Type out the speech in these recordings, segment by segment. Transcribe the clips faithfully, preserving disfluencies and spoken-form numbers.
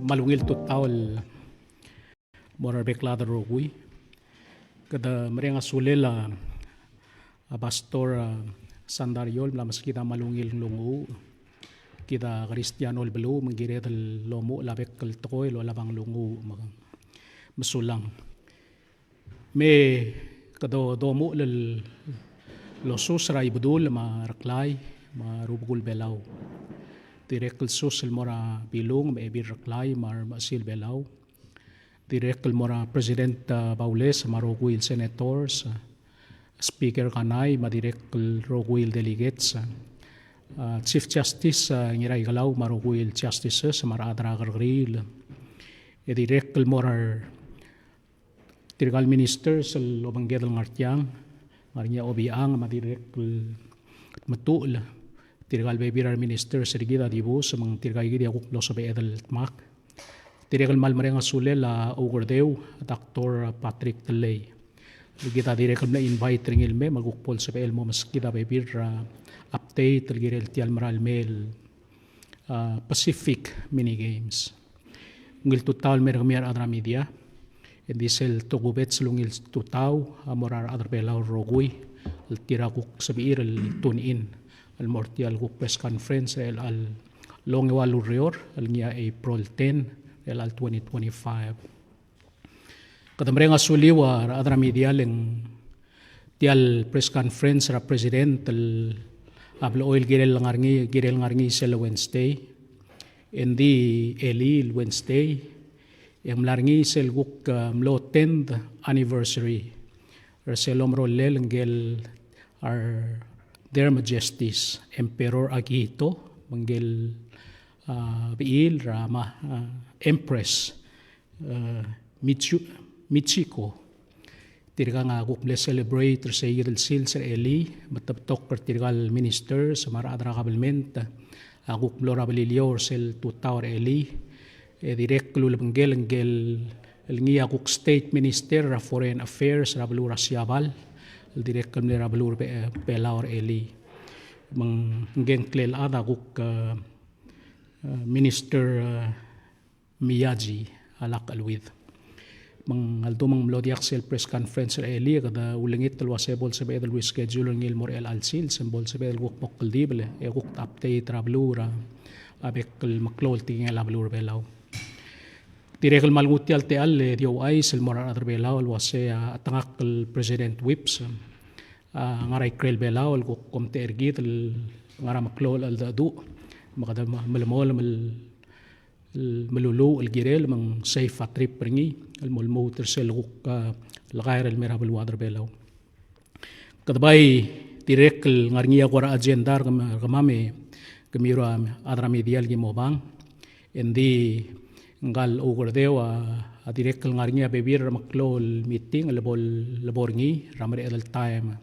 Kmal ungil tutau el mo er a rebek el chad el rokui. Kede mereng a sulel a, a Pastor, a, Sandario el mla meskid a kmal ungil nglunguuch. Kid a Kristiano el beluu me ng kired el omuchel a bek el tekoi el olab a nglunguuch, me mesulang. Me kede do, domuchel el osus er a Ibedul me a Reklai me a rubekul Belau. Dirrek el sus el mo er a Bilung me a Ebil Reklai me a remechesil Belau. Dirrek el mo er a President, a, Baules me a rokui el senators, a, Speaker Kanai me a dirrek el rokui el delegates, a, Chief Justice, a, Ngiraikelau me a rokui el justices me a rechad er a kerrekeriil. E dirrek el mo er a tirka el ministers el obengked el ngar tiang, ngar ngii a Obichang me a dirrek el Tmetuchl, tirka el bebil er a reministers er kid a dibus, me ng tirka kid a kuk mlo sebeched el dmak. Dirrek el kmal mereng a sulel a Oukerdeu, Doctor Patrick Tellei. Kid a dirrek el mle invite er ngii el mei, me kuk bo lsebechel el mo meskid a bebil er a update el kirel tia el merael mei el, a, Pacific Mini Games. Ungil tutau el mer kemiu a rechad er a media. Engdi sel tokubets el ungil tutau a mo er a rechad er Belau el rokui el tir a kuk sebechir el tune in el mo er tia el kuk press conference er chelecha el ongeua el ureor el ngii a April ten er chelecha el twenty twenty-five. Kede mereng a suliu a rechad er a media le ng tia el press conference er a President el a blechoel el kirel ngar ngii, kirel ngar ngii sel Wednesday. Engdi elii el Wednesday e ng mla er ngii sel kuk, a, mlo tenth anniversary er sel omerolel ngike el, our, Their Majesties Emperor Akihito, me ngike el, a, bechil er a, me a, a, Empress, a, Michi-, Michiko. Tirkang a kuk mle celebrate er sei kid el sils er elii, me te betok er tirka el ministers me a rechad er a kabelment a kuk mlo er a Beliliou er sel tutau er elii. E dirrek el ulebengkel ngike el ngii a kuk state minister er a foreign affairs er a beluu er a Siabal, el dirrek el mle er a beluu er a Be-, Belau er elii. Me ngike el chad a kuk, a, a, minister, a, Miyaji a lak cheleuid. Me ng aldu me ng mlo diak sel press conference er elii, e kede ulengit el uase bo lsebeched el reschedule er ngii el mo er chelecha el sils, me bo lsebeched el kuk mo kldibel e kuk update er a beluu er a bek el meklou el tekingel a beluu er a Belau. Dirrek el kmal nguu tia el techall e di ouchais el mo er a rechad er a Belau el uase a chetengakl el President Whipps a ngar er a ikrel Belau el kuk omtechei er kid el ngar er a meklou el cheldecheduch, me kede melemolem el el meluluuch el kirel me ng safe a trip er ngii el mo lmuut er sel kuk, a, lekaer el mer a beluad er a Belau. Kede bai dirrek el ngar ngii a kora agenda er kemam, kemiu a rechad er a media el ki mo obang. Engdi ngka el Oukerdeu a, a dirrek el ngar ngii a bebil er a meklou el meeting el bo le, le bo er ngii er a mereched el taem.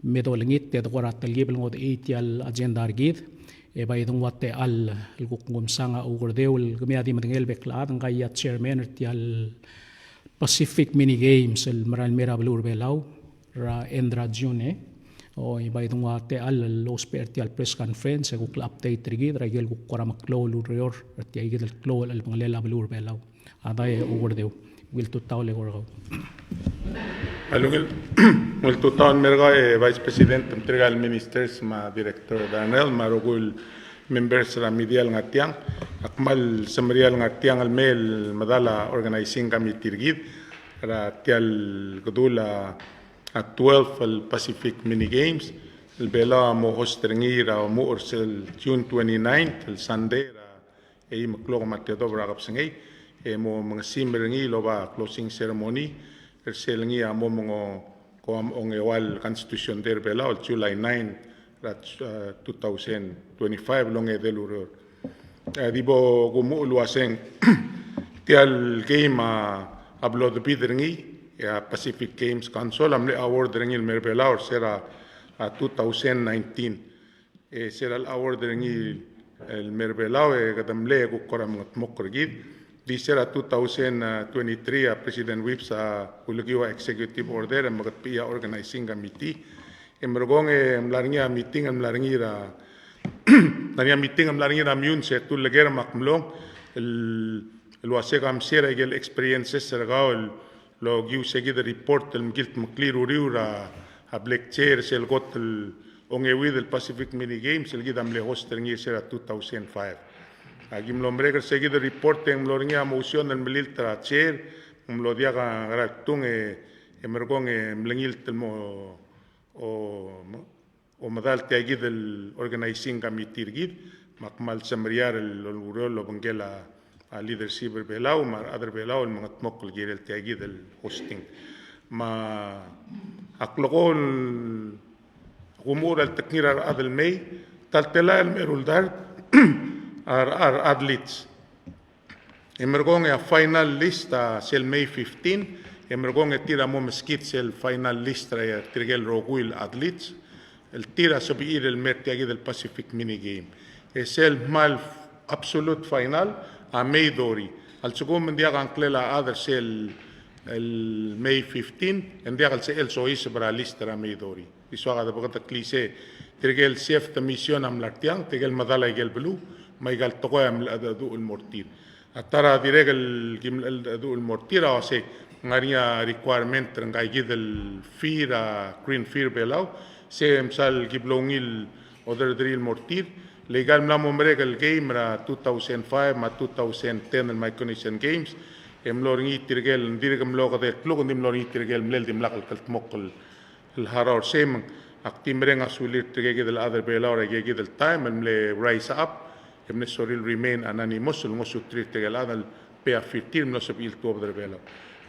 Me dolengit e de kora telkib el ngodechii tia el agenda er kid. E bai de nguu a techall el kuk nguu msang a Oukerdeu el kemiu a di medengei el bek el chad, ngka a chairman er tia el Pacific Mini Games el merael mei er a beluu er a Belau er a end er a June, e. O, e bai de nguu a techall el ousbech er tia el press conference e kuk le update er kid er a ikel kuk kora meklou el ureor er tia kid el klou el chelebangelel a beluu er a Belau. A dai e Oukerdeu. Ungil tutau el eko er kau. Ungil, ungil tutau el mer kau e Vice President, me tirka el ministers me a Director Darnell me a rokui el members er a media el ngar tiang. Ak kmal semeriar el ngar tiang el mei el medal a organizing committee er kid er a tia el kedul a, a twelve el Pacific Mini Games el Belau a mo host er ngii er a omuchel er sel June twenty-ninth el Sunday er a eim el klok me a tedobech er a kebesengei, e mo mengesimer er ngii el oba closing ceremony er sel ngii a mo mengo, ko a ongeua el Constitution Day er a Belau el July nine er a, eh, two thousand twenty-five el ongedei el ureor. Eh, di bo kumuchel el uaseng tia el game a, a blo debid er ngii, e a Pacific Games Council a mle award er ngii el mer a Belau er se er a, a two thousand nineteen. E se er a le award er ngii el mer a Belau e kede mle kuk kora mengetmokl er kid. Di se er a two thousand twenty-three a President Whipps a ulekiu a executive order e mekedebechii a organizing committee. E merekong e mla er ngii a meeting el mla er ngii er a, mla er ngii a meeting el mla er ngii er a Meyuns e te uleker me ak mlong el el uase ke mesa er a ikel experiences er kau el okiu se kid el report el mekiltmeklii er a uriul er a, a Black Chair sel kot el ongeuid el Pacific Mini Games el kid a mle host er ngii er se er a two thousand five. Aki mlo merek er se kid el report e ng mlo er ngii a motion el melilt er a chair, ng mlo diak a ngera el kdung e, e merekong e mlengilt el mo, o, mo, omedal tia kid el organizing committee er kid, me ak kmal semeriar el, el ureor el obengkel a, a leadership er Belau, me a rechad er Belau el mengedmokl el kirel tia kid el hosting. Me a klekool a kumuchel er a ltekngir a rechad el mei, ta el telael el mei er a uldart, a re, a re athletes. E merekong e a final list a sel May fifteen, e merekong e tir a mo meskid sel final list er tirke el rokui el athletes el tir a sebechir el mer tia kid el Pacific Mini Game. E sel kmal absolute final a May thirty. A lsekum ng diak a ngklel a chad er sel el May fifteen, e ng diak el sebechel soiseb er a list er a May thirty. Di soak a debeketeklii se tirke el chef de mission a mla er tiang, tirke el medal a ikel beluu, me aika el tekoi a mle cheldecheduch el mo er tir. A ta er a dirrek el kim mle cheldecheduch el mo er tir a uase ng ngar er ngii a requirement er ngka kid el fee er a Green Fee er Belau, se msa el ki blo ungil oderderii el mo er tir. Le aika el mla mo merek el game er a two thousand five me a two thousand ten el Micronesian Games, e mlo er ngii tirke el, ng dirk mlo okedei el kluk, ng di mlo er ngii tirke el mle dimlak el kldmokl el el harau er sei me ng ak di mereng a sulir tirke kid el chad er Belau er aike kid el taem el mle rise up, e mle sorir el remain anonymous el ngosuterir tirke el chad el pay a fee er tir el mlo sebechir el tuobed er Belau.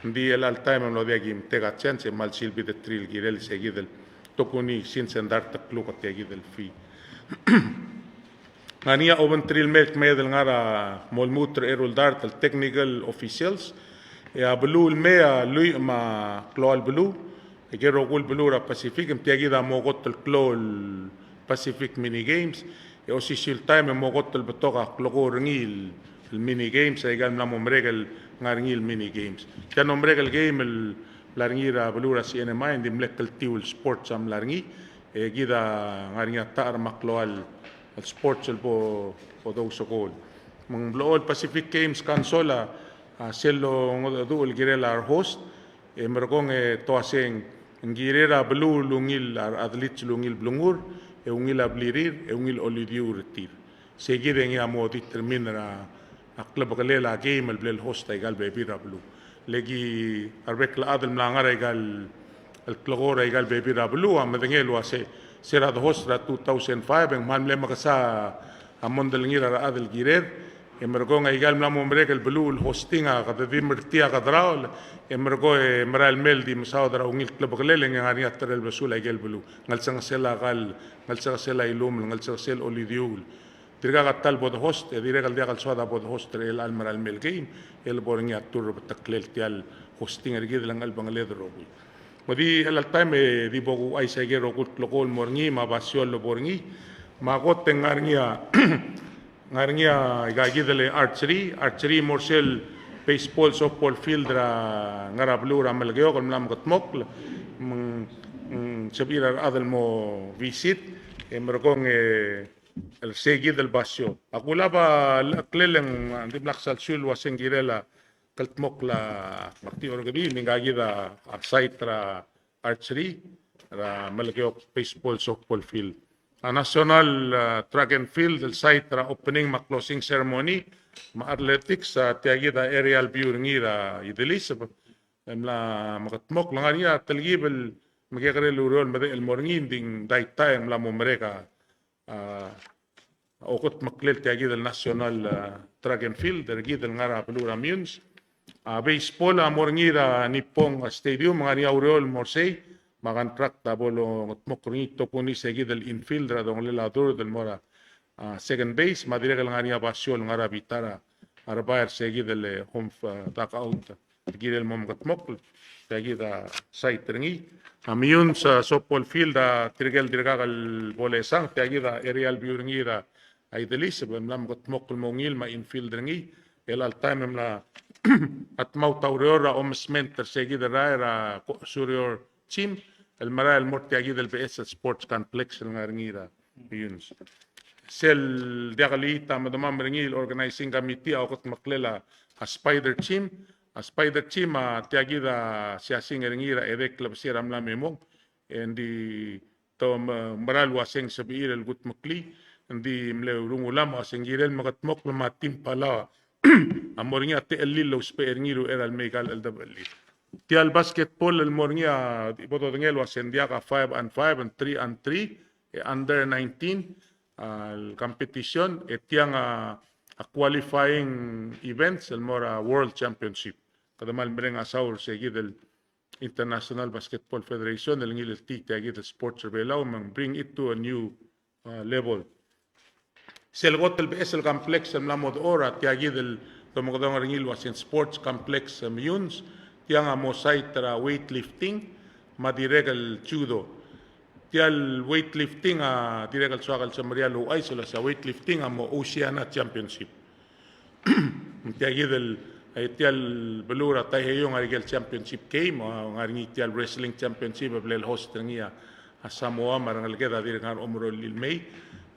Ng di chelecha el taem e mlo diak ki metik a chance e kmal silbid er tir el kirel sei kid el tokuni since ng dart el kluk tia kid el fee. Ng ngar er ngii a obengterir el mei el kmeed el ngar er a mo lmuut er a eru el dart el technical officials, e a beluu el mei a lluich me a klou el beluu, aike el rokui el beluu er a Pacific, me tia kid a mo kot el klou el Pacific Mini Games, e osisiu el taem e mo kot el betok a klekool er ngii el, el Mini Games, aika el mla mo merek el ngar er ngii el Mini Games. Tia el mo merek el game el mla er ngii er a beluu er a C N M I, ng di mle kltiu el sports a mla er ngii, e kid a ngar er ngii a techa me a klou el el sports el bo, bo dousekool. Me ng blechoel Pacific Games Council a, a sel longedecheduch el kirel a re host, e merekong e te uaseng, ng kirir a beluu el ungil, a re athletes el ungil blengur, e ungil a blirir, e ungil olidiuch er tir. Sei kid e ngii a mo determine er a a klebekelel a game el bla le host aika el bebil er a beluu. Le ki a rebek el chad el mla ngar er aika el klekool er aika el bebil er a beluu a medengei el uase se er a de host er a two thousand five e ng kmal mle mekesai a mondai er ngii er a rechad el kirir, e merekong aika el mla mo merek el beluu el hosting a kede di mer tia kede raol, e merekong e merael mei el di mesaod er a ungil klebekelel e ng ngar er ngii a terel besul aike el beluu. Ngelsengesel a kall, ngelsengesel a ilumel, ngelsengesel a olidiuul. Dirkak a ta el bo de host, e dirrek el diak el soad a bo de host er chelecha el merael mei el game, e le bo er ngii a turbeteklel tia el hosting er kid el ngelbengeled el rokui. Me di chelecha el taem e di bo kuchais aike el rokui el klekool el mo er ngii, me a basio el bo er ngii, me a kot e ng ngar er ngii a, ngar er ngii a ika kid el archery, archery mo er sel baseball, softball field er a ngar er a beluu er a Melekeok el mla mekedmokl, me ng, mm, sebechir a rechad el mo visit, e merekong e el sei kid el basio. A kulab a lecheklel e ng dimlak sal sui el uaseng kirel a kldmokl a, me ak di orrekedii, me ngka kid a site er a archery, er a Melekeok baseball softball field. A national, a, track and field, el site er a opening me a closing ceremony, me a athletics, a, tia kid a aerial view er ngii er a Ideliseb, e mla mekedmokl, ngar er ngii a telkib el mekekerei el ureor el medechel el mo er ngii, ng di ng daitai e ng mla mo merek a, a, okedmeklel tia kid el national, a, track and field er kid el ngar er a beluu er a Meyuns. A, baseball a mo er ngii er a Nippon Stadium, ngar er ngii a ureor el mo er sei, me a contract a bo longedmokl er ngii, tokuni sei kid el infield er a dongelel a third el mo er a, a, second base, me a dirrek el ngar er ngii a basio el ngar er a bita er a rebai er sei kid el home, a, dugout. Kirel mo mekedmokl, tia kid a site er ngii. A Meyuns, a, softball field, a, tirke el dirkak el bo lsang, tia kid a aerial view er ngii er a Ideliseb, e mla mekedmokl el mo ungil me a infield er ngii, el chelecha el taem e mla, a dmaut a ureor er a omesment er sei kid el rael er a Superior Gym, el merael el mo er tia kid el beches el sports complex el ngar er ngii er a Meyuns. Sel diak el ita me demam er ngii el organizing committee a okedmeklel a a Spider Gym. A Spider Gym a tia kid a siasing er ngii er a edei el klebesei er a mla me mong, e ng di te me-, mera el uaseng sebechir el kudmeklii, ng di mle urungulam a uaseng kirel mekedmokl me a team Palau a mo er ngii a techellir el ousbech er ngii er a uchei er a lemei aika el cheldebechir. Tia el basketball el mo er ngii a di bo dodengei el uaseng diak a five and five and three and three, e under nineteen, a, el competition, e tiang a, a qualifying events el mo er a World Championship. Kede mal mereng a saul er se kid el International Basketball Federation el ngiltii tia kid el sports er Belau me ng bring it to a new, uh, level. Sel kot el beches el complex el mla mo dechor a tia kid el domekedong er ngii el uaseng sports complex, e, Meyuns, tiang a mo site er a weightlifting me a dirrek el judo. Tia el weightlifting a dirrek el soak el semeriar el ouchais el uasei a weightlifting a mo Oceania Championship. Tia kid el, e, tia el beluu er a Taiheio a ngar er ngii el championship game, a ngar er ngii tia el wrestling championship a bla el host er ngii a, a Samoa me a rengeleked a dirk ngar er a omerolel el mei.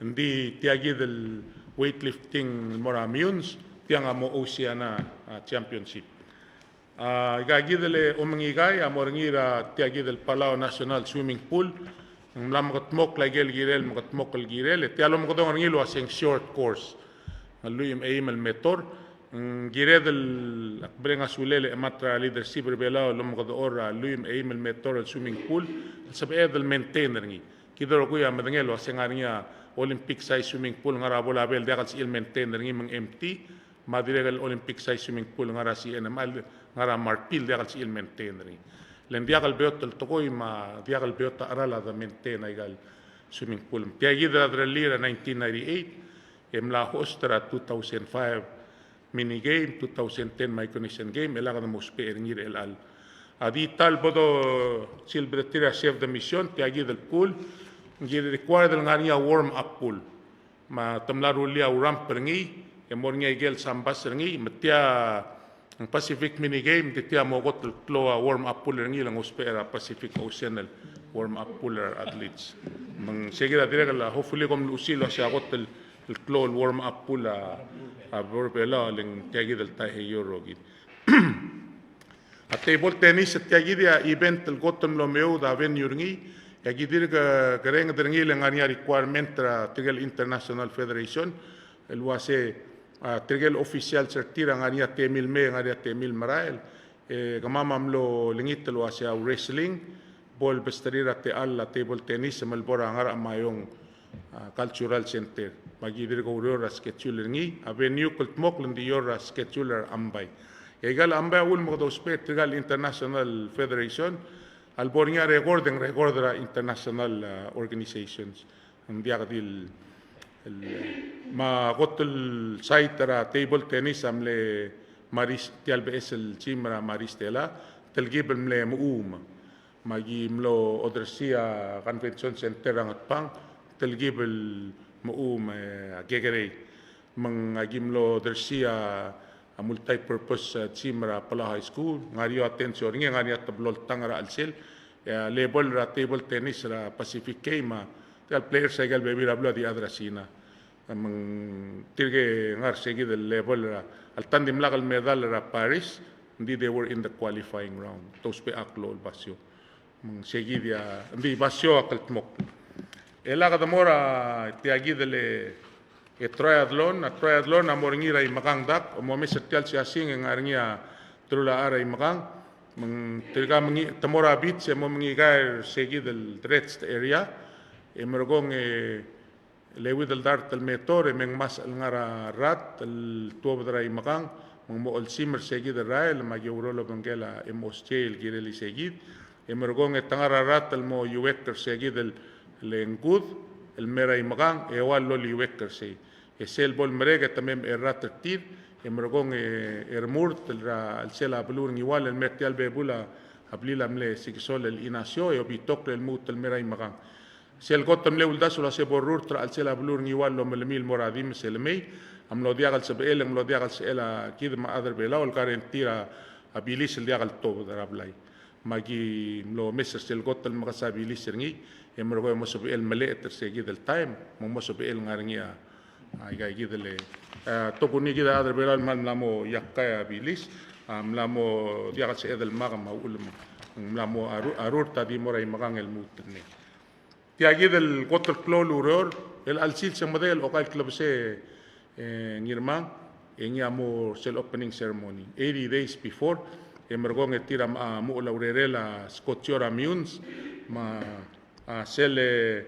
Ng di tia kid el weightlifting el mo er a Meyuns, tiang a mo Oceania, a, Championship. A, aika kid el omengikai a mo er ngii er a tia kid el Palau National Swimming Pool. Ng mla mekedmokl aike el kirel, mekedmokl el kirel, e tia el omekedong er ngii el uaseng short course. Ng lluich me a eim el meter. Ng kired el, ak mereng a sulel e chemat er a leadership er Belau el omekedechor er a lluich me a eim el meter el swimming pool el sebeched el maintain er ngii. Kid el rokui a medengei el uaseng ngar er ngii a Olympic size swimming pool, ngar er a Ponape el diak el sebechir el maintain er ngii me ng empty, me a dirrek el Olympic size swimming pool ngar er a C N M I, ngar er a Marpil, diak el sebechir el maintain er ngii. Le ng diak el beot el tekoi me a diak el beot a cheral a de maintain aika el swimming pool. Tia kid a derellii er a nineteen ninety-eight, e mla host er a two thousand five mini game, two thousand ten Micronesian game, e lak de mo ousbech er ngii er chelecha el. A di ta el bo dosilebedeterir a chef de mission, tia kid el pool, ng required el ngar er ngii a warm up pool. Me te mla rullii a ramp er ngii, e mo er ngii a ikel sandbars er ngii, me tia ng Pacific mini game, di tia mo kot el klou a warm up pool er ngii el ngousbech er a Pacific Ocean el warm up pool er a athletes. Me ng se kid a dirrek el, hopefully kom luchesii el uasei a kot el, el klou el warm up pool a, a Belau, le ng tia kid el Taiheio el rokir. A table tennis, tia kid a event el kot el mlo meoud a venue er ngii, e aki dirk kerenged er ngii le ngar er ngii a requirement er a tirke el International Federation, el uasei, a, tirke el officials er tir a ngar er ngii a temel mei, ngar er ngii a temel merael, e kemam a mlo olengit el uasei a wrestling, bo lebesterir a techall a table tennis, me le bo er a Ngarachamayong, a, Cultural Center. Me aki dirk oureor er a schedule er ngii, a venue el kldmokl ng di oureor er a schedule er a Ambai. E aika el Ambai a uchul me kede ousbech er tirka el International Federation, a lebo er ngii a record e ng record er a international, a, organizations. Ng diak di el, el, me a kot el site er a table tennis a mle Maris, tia el beches el gym er a Maris Stella, telkib el mle mechuum. Me aki mlo odersii a Convention Center er a Ngatpang, telkib el mechuum, e, a kekerei. Me ng aki mlo odersii a, a multi-purpose, a, gym er a Palau High School, ngar er eou a tension er ngii, ngar er ngii a teblo el tang er a chelsel, e a level er a table tennis er a Pacific Game, a, tia el players er aika el bebil er a beluu a di chad er a Sina. Me ng tirke ngar er se kid el level er a, alta ng dimlak el medal er a Paris, ng di they were in the qualifying round. Te ousbech a klou el basio. Me ng se kid a, ng di basio a kldmokl. E lak de mo er a tia kid el, e, triathlon, a triathlon a mo er ngii er a Imekang dak, mo omes er tia el siasing e ngar er ngii a telulachar er a Imekang. Me ng tirka mengi-, te mo er a beach e mo mengikai er se kid el dredged area. E merekong e leuid el dart el meter e me ngmasech el ngar er a rat el tuobed er a Imekang, me ng mo olsimer se kid el rael, me aki oureor el obengkel a M O S J el kirel se kid, e merekong e te ngar er a rat el mo iuekl er se kid el, el ngkud, el mei er a Imekang, e ua el loliuekl er sei. E sel bo lemerek e te mei me er a rat er tir, e merekong e, e remurt el er a chelsel a beluu er Ngiwal el mei er tia el bebul a, a blil a mle sikesol el Inacio, e obitokl el lmuut el mei er a Imekang. Sel kot el mle uldasu el uasei bo rurt er a chelsel a beluu er Ngiwal el omelemii el mo er a dimes e lemei, a mlo diak el sebechel, e ng mlo diak el sebechel a kid me a chad er Belau el guarantee er a, a bilis el diak el tobed er a blai. Me aki mlo omes er sel kot el mekesai a bilis er ngii, e merekong e mo sebechel melecha er se kid el taem, me ng mo sebechel ngar er ngii a, a, aika kid el, A, tokuni kid a rechad er a Belau el mla mo iakkai a bilis, a, mla mo diak el sebeched el mak me a uchul me ng mla mo a ru-, a rurt a di mo er a imekang el lmuut el ngii. Tia kid el kot el klou el ureor, el chelecha el sils e ng medei el okai el klebesei, e, Ngirmang, e ngii a mo er sel opening ceremony. Eighty days before, e merekong e tir a, a, mo er a urerel a skotior a Meyuns, me a, a, sel, e,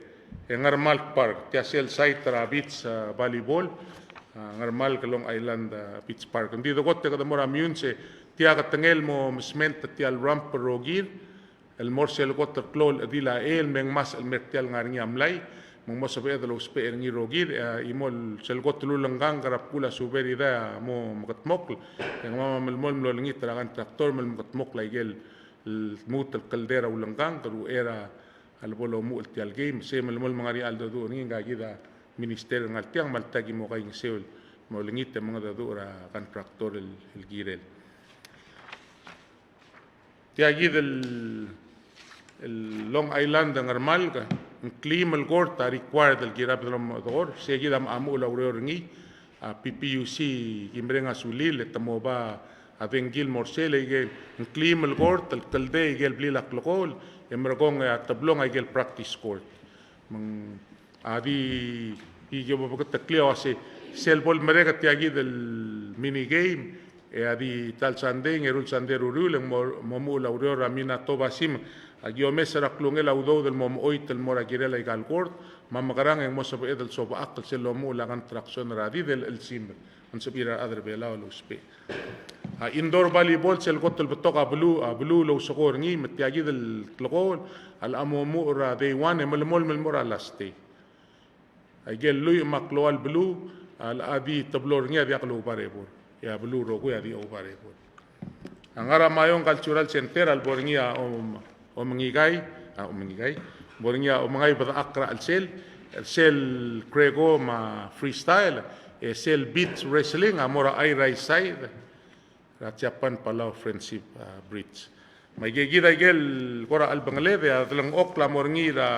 e Ngermalk Park, tia sel site er a beach, a, volleyball, a, Ngermalk Long Island, a, Beach Park. Ng di de kot e kede mo er a Meyuns e tia ketengel el mo mesment er tia el ramp el rokir, el mo er sel kot el klou el chedil a chei el me ng masech el mer tia el ngar er ngii a mlai, me ng mo sebeched el ousbech er ngii el rokir, e, a chimo el sel kot el ulengkangk er a bkul a suber er a idai a mo mekedmokl, e ng mla melemolem el olengit er a contractor me le mekedmokl a ikel, el lmuut el kldei er a ulengkangk, el uchei er a lebo lomuchel tia el game, sei melemolem el ngar er ngii a cheldecheduch er ngii, ngka kid a minister el ngar tiang, me a le ta ki mo kaingeseu el mo olengit e mengedecheduch er a contractor el, el kirel. Tia kid el, el Long Island Ngermalk, ng kleim el kort a required el kirabed el omedechor, sei kid a mo, a mo uchul a ureor er ngii, a, PPUC ki mereng a sulir, e te mo oba a dengki el mo er sei, le ng kleim el kort el kldei a ikel blil a klekool, e merekong e a teblong a ikel practice court. Me ng A di, di ki bo beketeklii a uase, sel bo lemerek tia kid el mini game, e a di ta el sandei, ng eru el sandei er a uriul, e ng mo, mo muchel a ureor er a Manitoba Gym. A ki omes er a klungel a udoud el mo mechoit el mo er a kirel a ikal kort, me a mekerang e ng mo sebeched el sobechakl sel lomuchel a contraction er a di el, el Gym. Ng sebechir a rechad er a Belau el ousbech. A indoor volleyball sel kot el betok a beluu, a beluu el ousekool er ngii, me tia kid el klekool a locha mo muchel er a day one e melemolem el mo er a last day. Aike el lluich me a klou el beluu a locha di teblo er ngii a diak loubarebor. E a beluu el rokui a di oubarebor. A ngar er a Meyuns Cultural Center a lebo er ngii a om, omengikai, a omengikai, bo er ngii a omengai bedechakl er a chelsel, er sel Greco me a freestyle, e sel beach wrestling a mo er a Airai side er a Japan Palau Friendship, a, Bridge. Me aike kid a ikel kora chelebangeled e a delengchokl a mo er ngii er a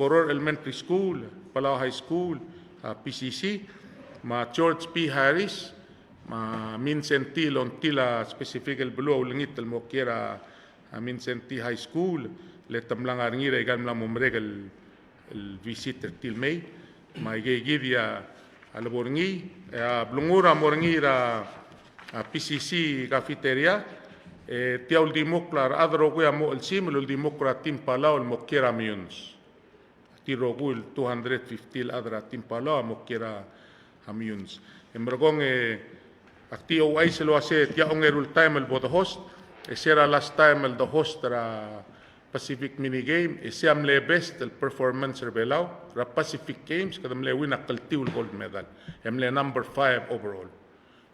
Koror Elementary School, Palau High School, a, PCC, me a George P. Harris, me a Mindszenty el ongtil a specific el beluu a ulengit el mo kiei er a, a, Mindszenty High School, le te mla ngar er ngii er aika el mla mo merek el, el visit er tir el mei, me aike kid a lebo er ngii, e a blengur a mo er ngii er a, a, PCC cafeteria, e tia uldimukl a rechad el rokui a mo chelsimer el uldimukl er a Team Palau el mo kiei er a Meyuns. Tir el rokui el two hundred fifty el chad er a Team Palau a mo kiei er a Meyuns. E merekong e ak di ouchais el uase tia ongeru el taem el bo de host, e se er a last time el de host er a Pacific Mini Game, e sei a mle best el performance er a Belau er a Pacific Games, kede mle win a kltiu el gold medal, e mle number five overall.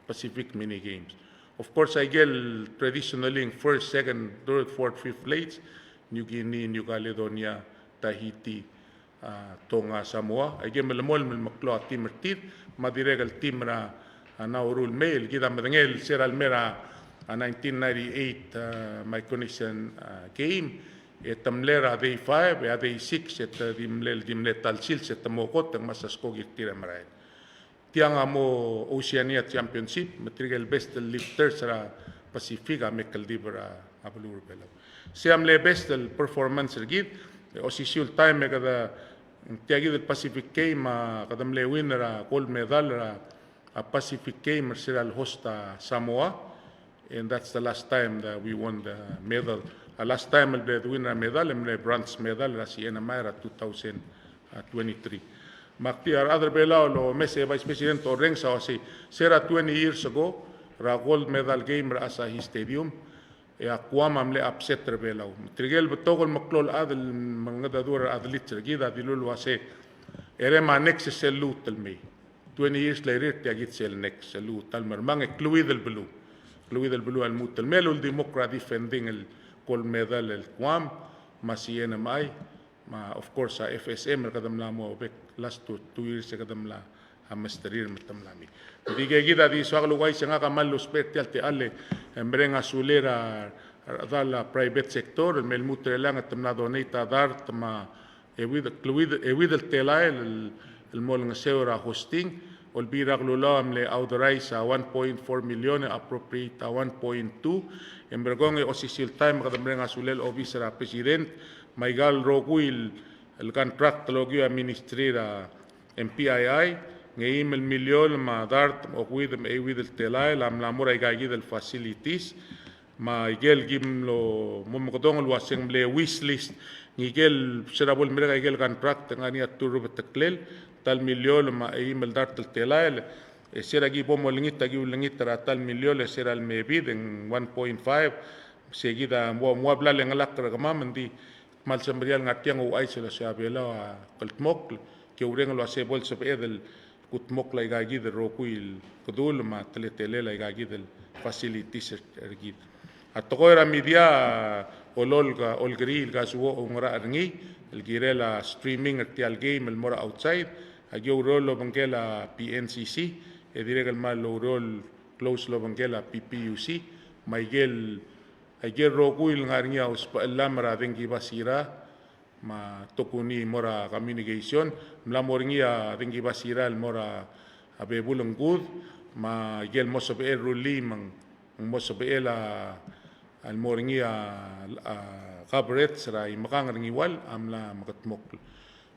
Pacific Mini Games. Of course, aike el traditionally first, second, third, fourth, fifth place, New Guinea, New Caledonia, Tahiti, a, Tonga, Samoa, aike el melemolem el meklou a team er tir, me a dirrek el team er a, a, Nauru el mei, el kid a medengei el se er a lemei er a, a, nineteen ninety-eight, a, Micronesian, a, Game, e te mle er a day five, e a day six, e te di mle, di mle ta el sils, e te mo kot, e ng mesa skoki er tir e merael. Tiang a mo Oceania Championship, me tirke el best lifters er a Pacific a me kldibel er a, a beluu er a Belau. Sei a mle best el performance er kid, e osisiu el taem e kede, tia kid el Pacific Game, a kede mle win er a gold medal er a, a Pacific Game er se er a le host a Samoa, and that's the last time that we won the medal. A last time el mle win er a medal, e mle bronze medal er a C N M I er a two thousand twenty-three. Me ak di a rechad er a Belau el omes e Vice President orrenges a uasei, se er a twenty years ago, er a gold medal game er a Asahi Stadium, e a Guam a mle upset er a Belau. Tirke el betok el meklou el chad el mengedecheduch er a athletes er kid a dilu el uasei, e re me a next sel lluut el mei. Twenty years later, tia kid sel next, sel lluut el mermang e kleuid el beluu. Kleuid el beluu a lmuut el mei el uldimukl er a defending el gold medal el Guam, me a C N M I, me a, of course, a F S M, el kede mla mo bek last two, two years e kede mla, a, mesterir me te mla mei. Ng di aike kid a di soak el ouchais e ngak a kmal ousbech er tia el techall e mereng a sulir a, a rechedal a private sector, el me lmuut er chelechang e te mla donate a dart me a euid, kleuid, euid el telael el, el mo olengeseu er a hosting, Olbiil er a Kelulau a mle authorize a one point four million e appropriate a one point two, e merekong e osisiu el taem e kede mereng a sulel obis er a President me aika el rokui el contract el okiu a Ministry er a M P I I, ng eim el miliol me a dart me a okeuid me a euid el telael a mla mo er aika kid el facilities, me aike el kim lo mo mekedong el uaseng mle wish list, ng ikel se er a bo lemerek aike el contract e ng ngar er ngii a teruul el beteklel, ta el miliol me a eim el dart el telael, e se er a ki bo molengit a ki ulengit er a ta el miliol, e se er a leme bid e ng one point five, se kid a mo, mo ua bla lengelakl er kemam, ng di kmal semeriar el ngar tiang a ouchais el uasei a Belau a kldmokl, ke oureng el uasei bo lsebeched el kudmokl aika kid el rokui el kedul me a teletelel aika kid el facilities er, er kid. A tekoi er a media a ololk a olkeriil el kasu a oungerachel er ngii el kirel a streaming er tia el game el mo er a outside, a ki oureor el obengkel a P N C C, e dirrek el kmal oureor el close el obengkel a P P U C, me aike el, aike el rokui el ngar er ngii a usbechellam er a dengki basira, me a tokuni mo er a communication, mla mo er ngii a dengki basira el mo er a bebul ngkud, me aike el mo sebechel el rullii me ng mo sebechel a, el mo er ngii a, a coverage er a imekang er a Ngiwal a mla mekedmokl.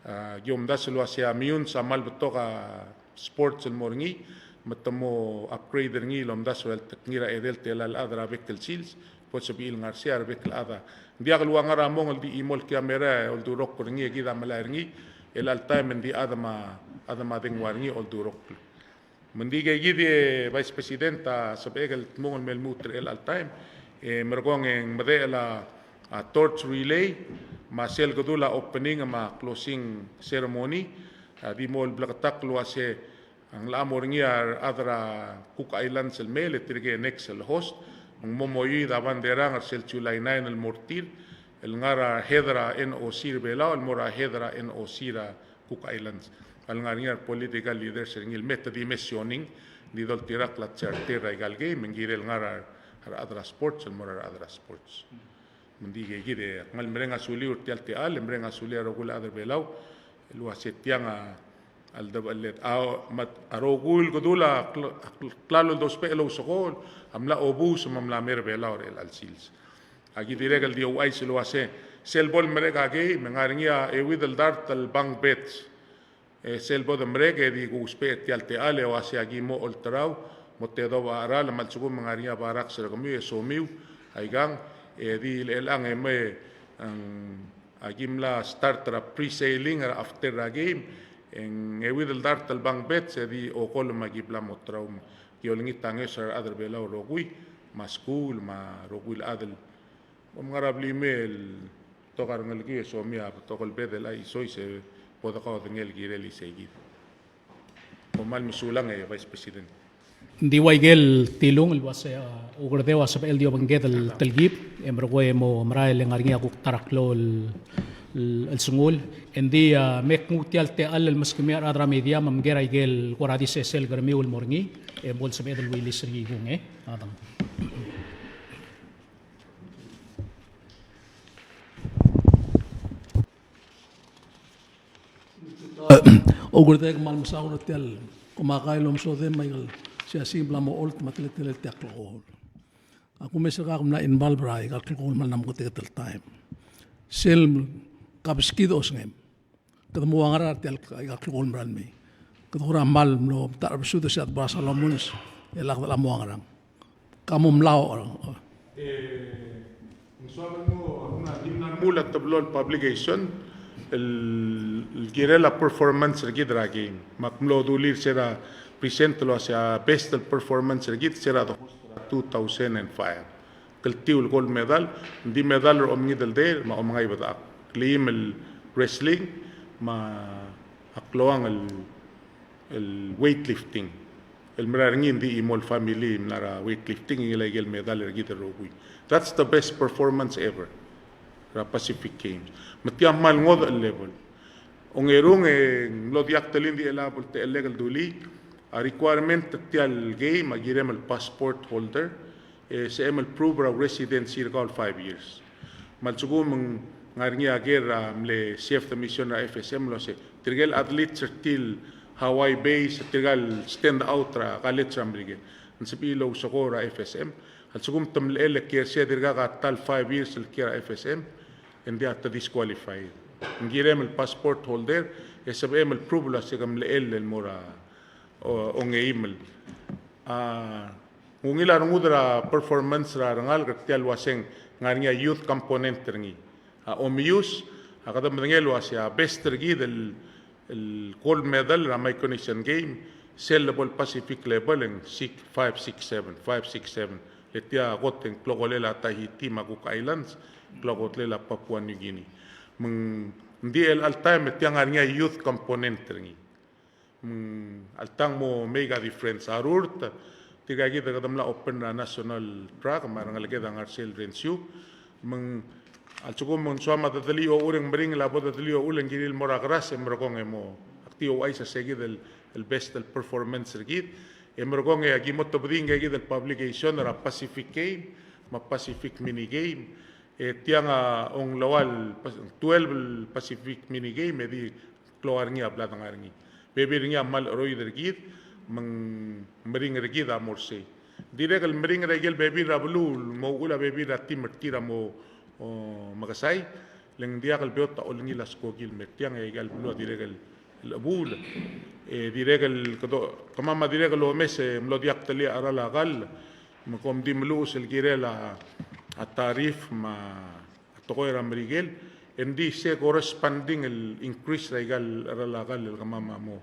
A, ki omdasu el uasei a Meyuns a kmal betok a sports el mo er ngii, me te mo upgrade er ngii el omdasu el tekingir a edei el telael el chad er a bek el sils, bo lsebechir el ngar sei a rebek el chad. Ng diak el ua ngar er a mong el di chimo el camera e oldurokl er ngii e kid a melai er ngii, el chelecha el taem e ng di chad me a, chad me a dengua er ngii e oldurokl. Me ng di ikei kid e Vice President a sebechek el dmung el me lmuut er chelecha el taem, e merekong e ng medechel a, a torch relay, me a sel kedul a opening me a closing ceremony, a di mo bleketakl el uasei a ng locha mo er ngii a rechad er a Cook Islands el mei, e tirke el next el host, me ng mo moiuid a bandera er sel July nine el mo er tir, el ngar er a head er a N O C er a Belau el mo er a head er a N O C er a Cook Islands. A lengar er ngii a re political leaders er ngii el me te di mentioning, di doltirakl a charter er aika el game, me ng kirel ngar er a rechad er a sports el mo er a rechad er a sports. Me ng di ikei kid e kmal mereng a suliu er tia el techall, e mereng a suliu a rokui el chad er a Belau el uasei tiang a, a ledebechelled. A, me a rokui el kedul a kl-, a kl-, klalo el dousbech el ousekool a mla obus me a mla mer a Belau er chelecha el sils. A ki dirrek el di ouchais el uasei, sel bo lemerek a game, me ng ngar er ngii a euid el dart el bunk beds. E sel bo demerek e di kousbech er tia el techall e uasei a ki mo olterau, mo tedobech a cheral, me a lsekum e ng ngar er ngii a barracks er kemiu e somiu, aikang, e di chelechang e me, ng, a ki mla start er a pre-sailing er a after er a game, e ng euid el dart el bunk beds e di okolem a ki bla mo terau. Ki olengit a ngeso er a rechad er a Belau el rokui, me a skuul, me a rokui el chad el bo mngar er a blimel el betok a rengelekiu e somiu a betok el bedel a chisois e bo dekaodengei el kirel isei kid. Kom kmal mesulang e Vice President. Ng di ua ikel tilung el uasei a Ukerdeu a sebechel di obengked el telkib, e merekong e mo merael e ng ngar er ngii a kuk ta er a klou el, el, el sengul. E ng di, a, me knguu tia el techall el meskemiu a rechad er a media me mker a ikel kora di sesei el kermiu el mo er ngii, e bo lsebeched el wilis er ngii kung, e. A dang. Oukerdeu, kmal mesaul er tia el komakai el omesodel me a ikel siasing el bla mo olt me a teletelel tia el klekool. A kumes er kau a mla involve er aika el klekool me a mla meketeket el taem. Sel kabeskid a osengem. Kede mo ua ngera er tia el, aika el klekool el mera el mei. Kede kora kmal mlo metacherbesul e se a Debora Solomons, e lak de mo ua ngerang. Ka mo mlai. E, ng soak el mo, a, di mla remuul a teblo el publication, el, el kirel a performance er kid er a game. Me ak mlo dulii er se er a present el uasei a best el performance er kid, se er a the host er a two thousand and five. Kltiu el gold medal, ng di medal er a omengid el deir, me a omengai bedechakl. Kleim el wrestling, me a klou el, el weightlifting. El mera er ngii ng di chimo el family el mla er a weightlifting, e ngilai ikel medal er kid el rokui. That's the best performance ever er a Pacific Games. Me tia kmal ngodech el level. Ongerung e ng mlo diak telii, ng di chelechang a bo el techellek el dulii, a requirement er tia el game a kirem el passport holder, e sebechem el prove er a residency er kau el five years. Me a lsekum ng ngar er ngii a ker a mle chef de mission er a F S M el uasei, tirke el athletes er tir el Hawaii base, tirka el stand out er a college er a Merikel. Ng sebechir el ousekool er a F S M. A lsekum te mlechell e kiei er sei e dirkak a ta el five years el kiei er a F S M, e ng diak te disqualified. Ng kirem el passport holder, e sebechem el prove el uasei ke mlechell el mo er a, o, ongeim el. A, ng ungil a rengud er a performance er a rengalek er tia el uasei ng ngar er ngii a youth component er ngii. A omius, a kede medengei el uasei a best er kid el, el gold medal er a Micronesian Game, sel lebo el Pacific level e ng six, five, six, seven, five, six, seven. Le tia kot e ng klokolel a Tahiti me a Cook Islands, klokolel a Papua New Guinea. Me ng di el all time e tia ngar er ngii a youth component er ngii. Mm, alta ng mo make a difference. A rurt, tirka kid a kede mla open er a national track, me a rengeleked a ngar er sel Rensiu. Me ng, a lsekum ng soam a dedelii a uchul e ng meringel a bo dedelii a uchul e ng kirir el mo er a keras e merekong e mo. Ak di ouchais a se kid el, el best el performance er kid. E merekong e aki mo tobedii ngke kid el publication er a Pacific Game, me a Pacific Mini Game. E tiang a ongeua el Pas-, twelve el Pacific Mini Game, e di klou a ngar er ngii a bla dengar er ngii. Bebil er ngii a kmal cheroid er kid, me ng meringel er kid a mo er sei. Dirrek el meringel er a ikel bebil er a beluu, el mo uchul a bebil er a team er tir a mo, o, mekesai, le ng diak el beot a olengil a skoki el mer tiang, e a ikel beluu a dirrek el, el chebuul. E dirrek el kede, kemam a dirrek el omes e mlo diak telia a cheral a kall, me kom di meluches el kirel a, a tariff me a tekoi er a Merikel, e ng di se corresponding el increase er a ikal cheral a kall el kemam a mo.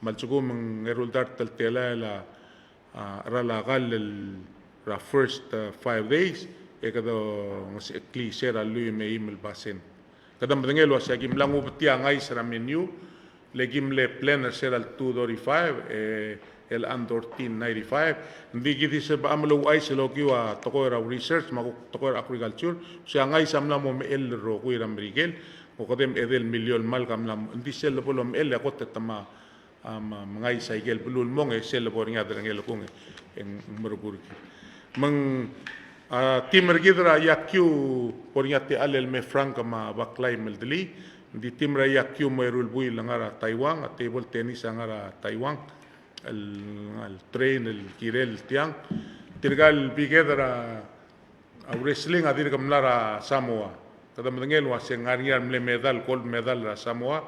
Me a lsekum ng eru el dart el telael a, a, cheral a kall el er a first, a, five days, e kede ngesecheklii se er a lluich me a eim el basent. Kede medengei el uasei aki mla ngubetii a ngais er a menu, le ki mle plan er se er a le two thirty-five, e, el thirteen ninety-five. Ng di ki di sebecham el ouchais el okiu a tekoi er a research, me a kuk tekoi er a agriculture, se a ngais a mla mo mechell el rokui er a Merikel, ko kede mechedel miliol el malk a mla mo, ng di sel lebo lomechell e a kot e te ma, a, me, me ngais a ikel beluu el mong, e sel lebo er ngii a derengel kung, e ng merekur ki. Me ng, a, team er kid er a iakiu, bo er ngii a techall el me Frank me a Baklai Meldelii, Ng di team er a iakiu mo eru el buil a ngar er a Taiwan, a table tennis a ngar er a Taiwan, el, el train el kirel tiang. Tirka el biked er a, a wrestling a dirk mla er a Samoa. Kede medengei el uasei ng ngar er ngii a mle medal, gold medal er a Samoa.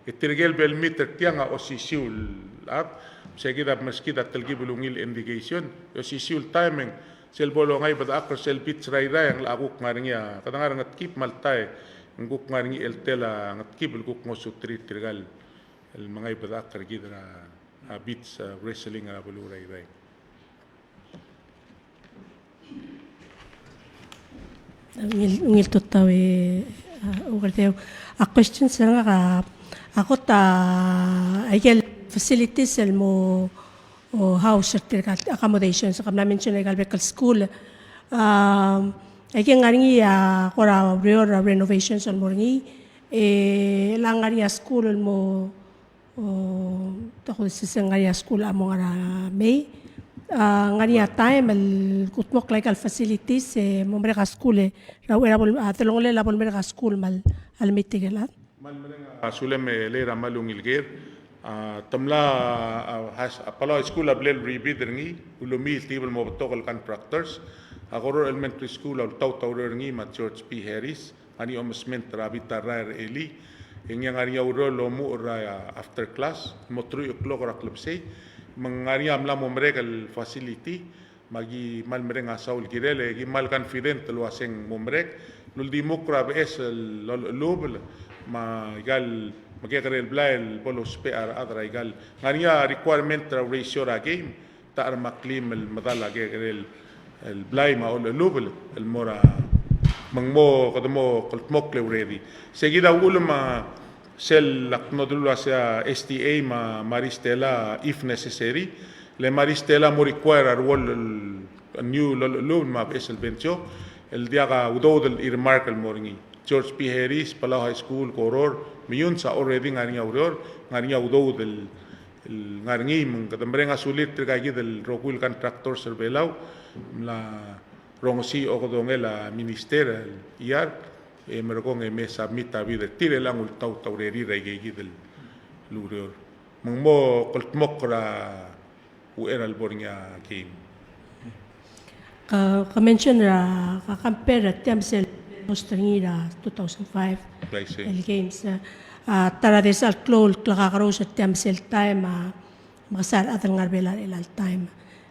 E tirke el bel meet er tiang a osisiu el chad, se kid a meskid a telkib el ungil indication. E osisiu el timing, sel bo longai bedechakl er sel beach er a Irrai e ng locha kuk ngar er ngii a, kede ngar er a Ngetkib me a ltai, ng kuk ngar er ngii el tel a Ngetkib el kuk ngosuterir tirka el, el mengai bedechakl er kid er a, a beach, a, wrestling er a beluu er a Irrai. Ungil, ungil tutau e, a, Ukerdeu. A questions er ngak a, a kot a, a ikel facilities el mo, o house er tirka el accommodations, ke mla mention er a ikel bek el school. A, aike ng ngar er ngii a kora ureor er a renovations el mo er ngii, e, le ng ngar er ngii a school el mo, o, te kuk siseng ngar er ngii a school a mo ngar er a Mei. A, ngar er ngii a taem el kudmokl aika el facilities, e, mo merek a school, e, er a uchei er a bo, a, delongelel a bo lemerek a school me a, a lemitik el chad. Kmal mereng a sulem e Leira me a ungil ker. A, te mla, a, has-, a Palau High School a bla el rebid er ngii, ulemii el tibel mo betok el contractors. A Koror Elementary School a ultaut a ureor er ngii me a George P. Harris, ngar er ngii a omesment er a bita el rael er a elii. E ngii a ngar er ngii a ureor el omuchel er a, a, after class, mo truich o'clock er a klebesei. Me ng ngar er ngii a mla mo merek el facility, me aki kmal mereng a saul el kirel, e ki kmal confident el uaseng mo merek el uldimukl er a beches el olechelubel, me aika el mekekerei el blai el bo lousbech a rechad er aika el. Ngar er ngii a requirement er a ratio er a game, ta er a klim el medal a kekerei el, el blai me a olechelubel, el mo er a, me ng mo, kede mo kldmokl e ready. Se kid a uchul me sel ak mo dilu el uasei a S T A me a Maristella, if necessary, le Maristella a mo require a ruoll el, a new el olechelubel me a beches el bench, el diak a udoud el earmark el mo er ngii. George P. Harris, Palau High School, Koror, Meyuns a already ngar er ngii a ureor, ngar er ngii a udoud el, el ngar er ngii, me ng kede mereng a sulir tirka kid el rokui el contractors er Belau, mla rongesii a okedongel a minister el iar, e merekong e me submit a bid er tir e le ng ultaut a urerir aike kid el ureor. Me ng mo kldmokl er a uchei er a lebo er ngii a game. Ke, ke mention er a, ke compare er tia me sel host er ngii er a two thousand five el games. A, ta er a desal klou el klekakerous er tia me sel taem a, me ke sal chad el ngar er a Belau er chelecha el taem.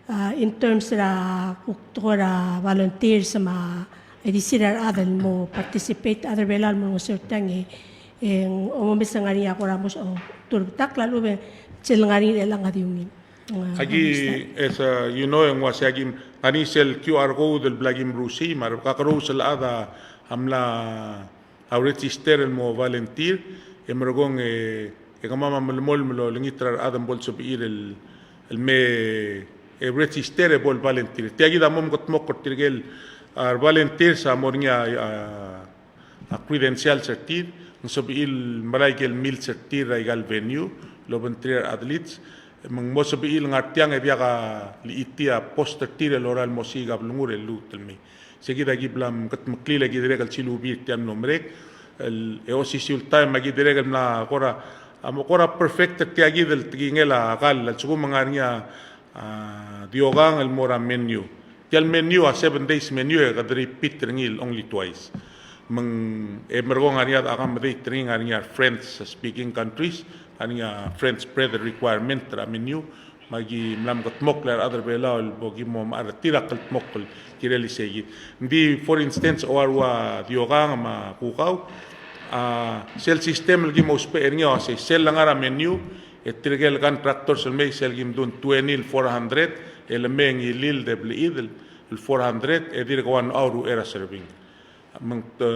A, in terms er a kuk tekoi er a volunteers me a, e di sel a rechad el mo participate, chad er a Belau el mo olengeseu er tiang e, e ng omes e ng ngar er ngii a kora mo, o, turbetakl a lechub e sel ngar er ngii er chelechang a di ungil. Aki, as, uh, you know, e ng uase aki ngar er ngii sel Q R code el bla ki meruul, me a rekakerous el chad a mla a register el mo volunteer, e merekong e, e kemam a melemolem el olengit er a rechad me bo lsebechir el, el me, e register e bo lvolunteer. Tia kid a mo mekedmokl er tirke el, a, volunteers a mo er ngii a, a, a credentials er tir, ng sebechir el melai aike el meals er tir er aika el venue, el obengterir a rechad el leads, me ng mo sebechir el ngar tiang e diak a lechitii a post er tir el lorael el mo siik a blengur e lluut el mei. Sei kid a ki bla mkedmeklii e ki dirrek el silubii er tia el mlo merek, el, e osisiu el taem a ki dirrek el mla kora, a mo kora perfect er tia kid el tekingel a kall, a lsekum ng ngar er ngii a, a, diokang el mo er a menu. Tia el menu a seven days menu e kede repeat er ngii el only twice. Me ng, e merekong ng ngar er ngii a accommodate er ngii, ng ngar er ngii a French speaking countries, ng ngar er ngii a French spread requirement er a menu, me aki mla mekedmokl a rechad er a Belau el bo ki mo mechar er tir a kldmokl el kirel isei kid. Ng di, for instance, a ua diokang me a kukau, a, sel system el ki mo ousbech er ngii a uasei, sel lengar er a menu, e tirke el contractors el mei sel ki mdu ng twenty el four hundred, e le mei e ngilii el debelechid el, el four hundred, e dirk one hour uchei er a serving. Me ng, e,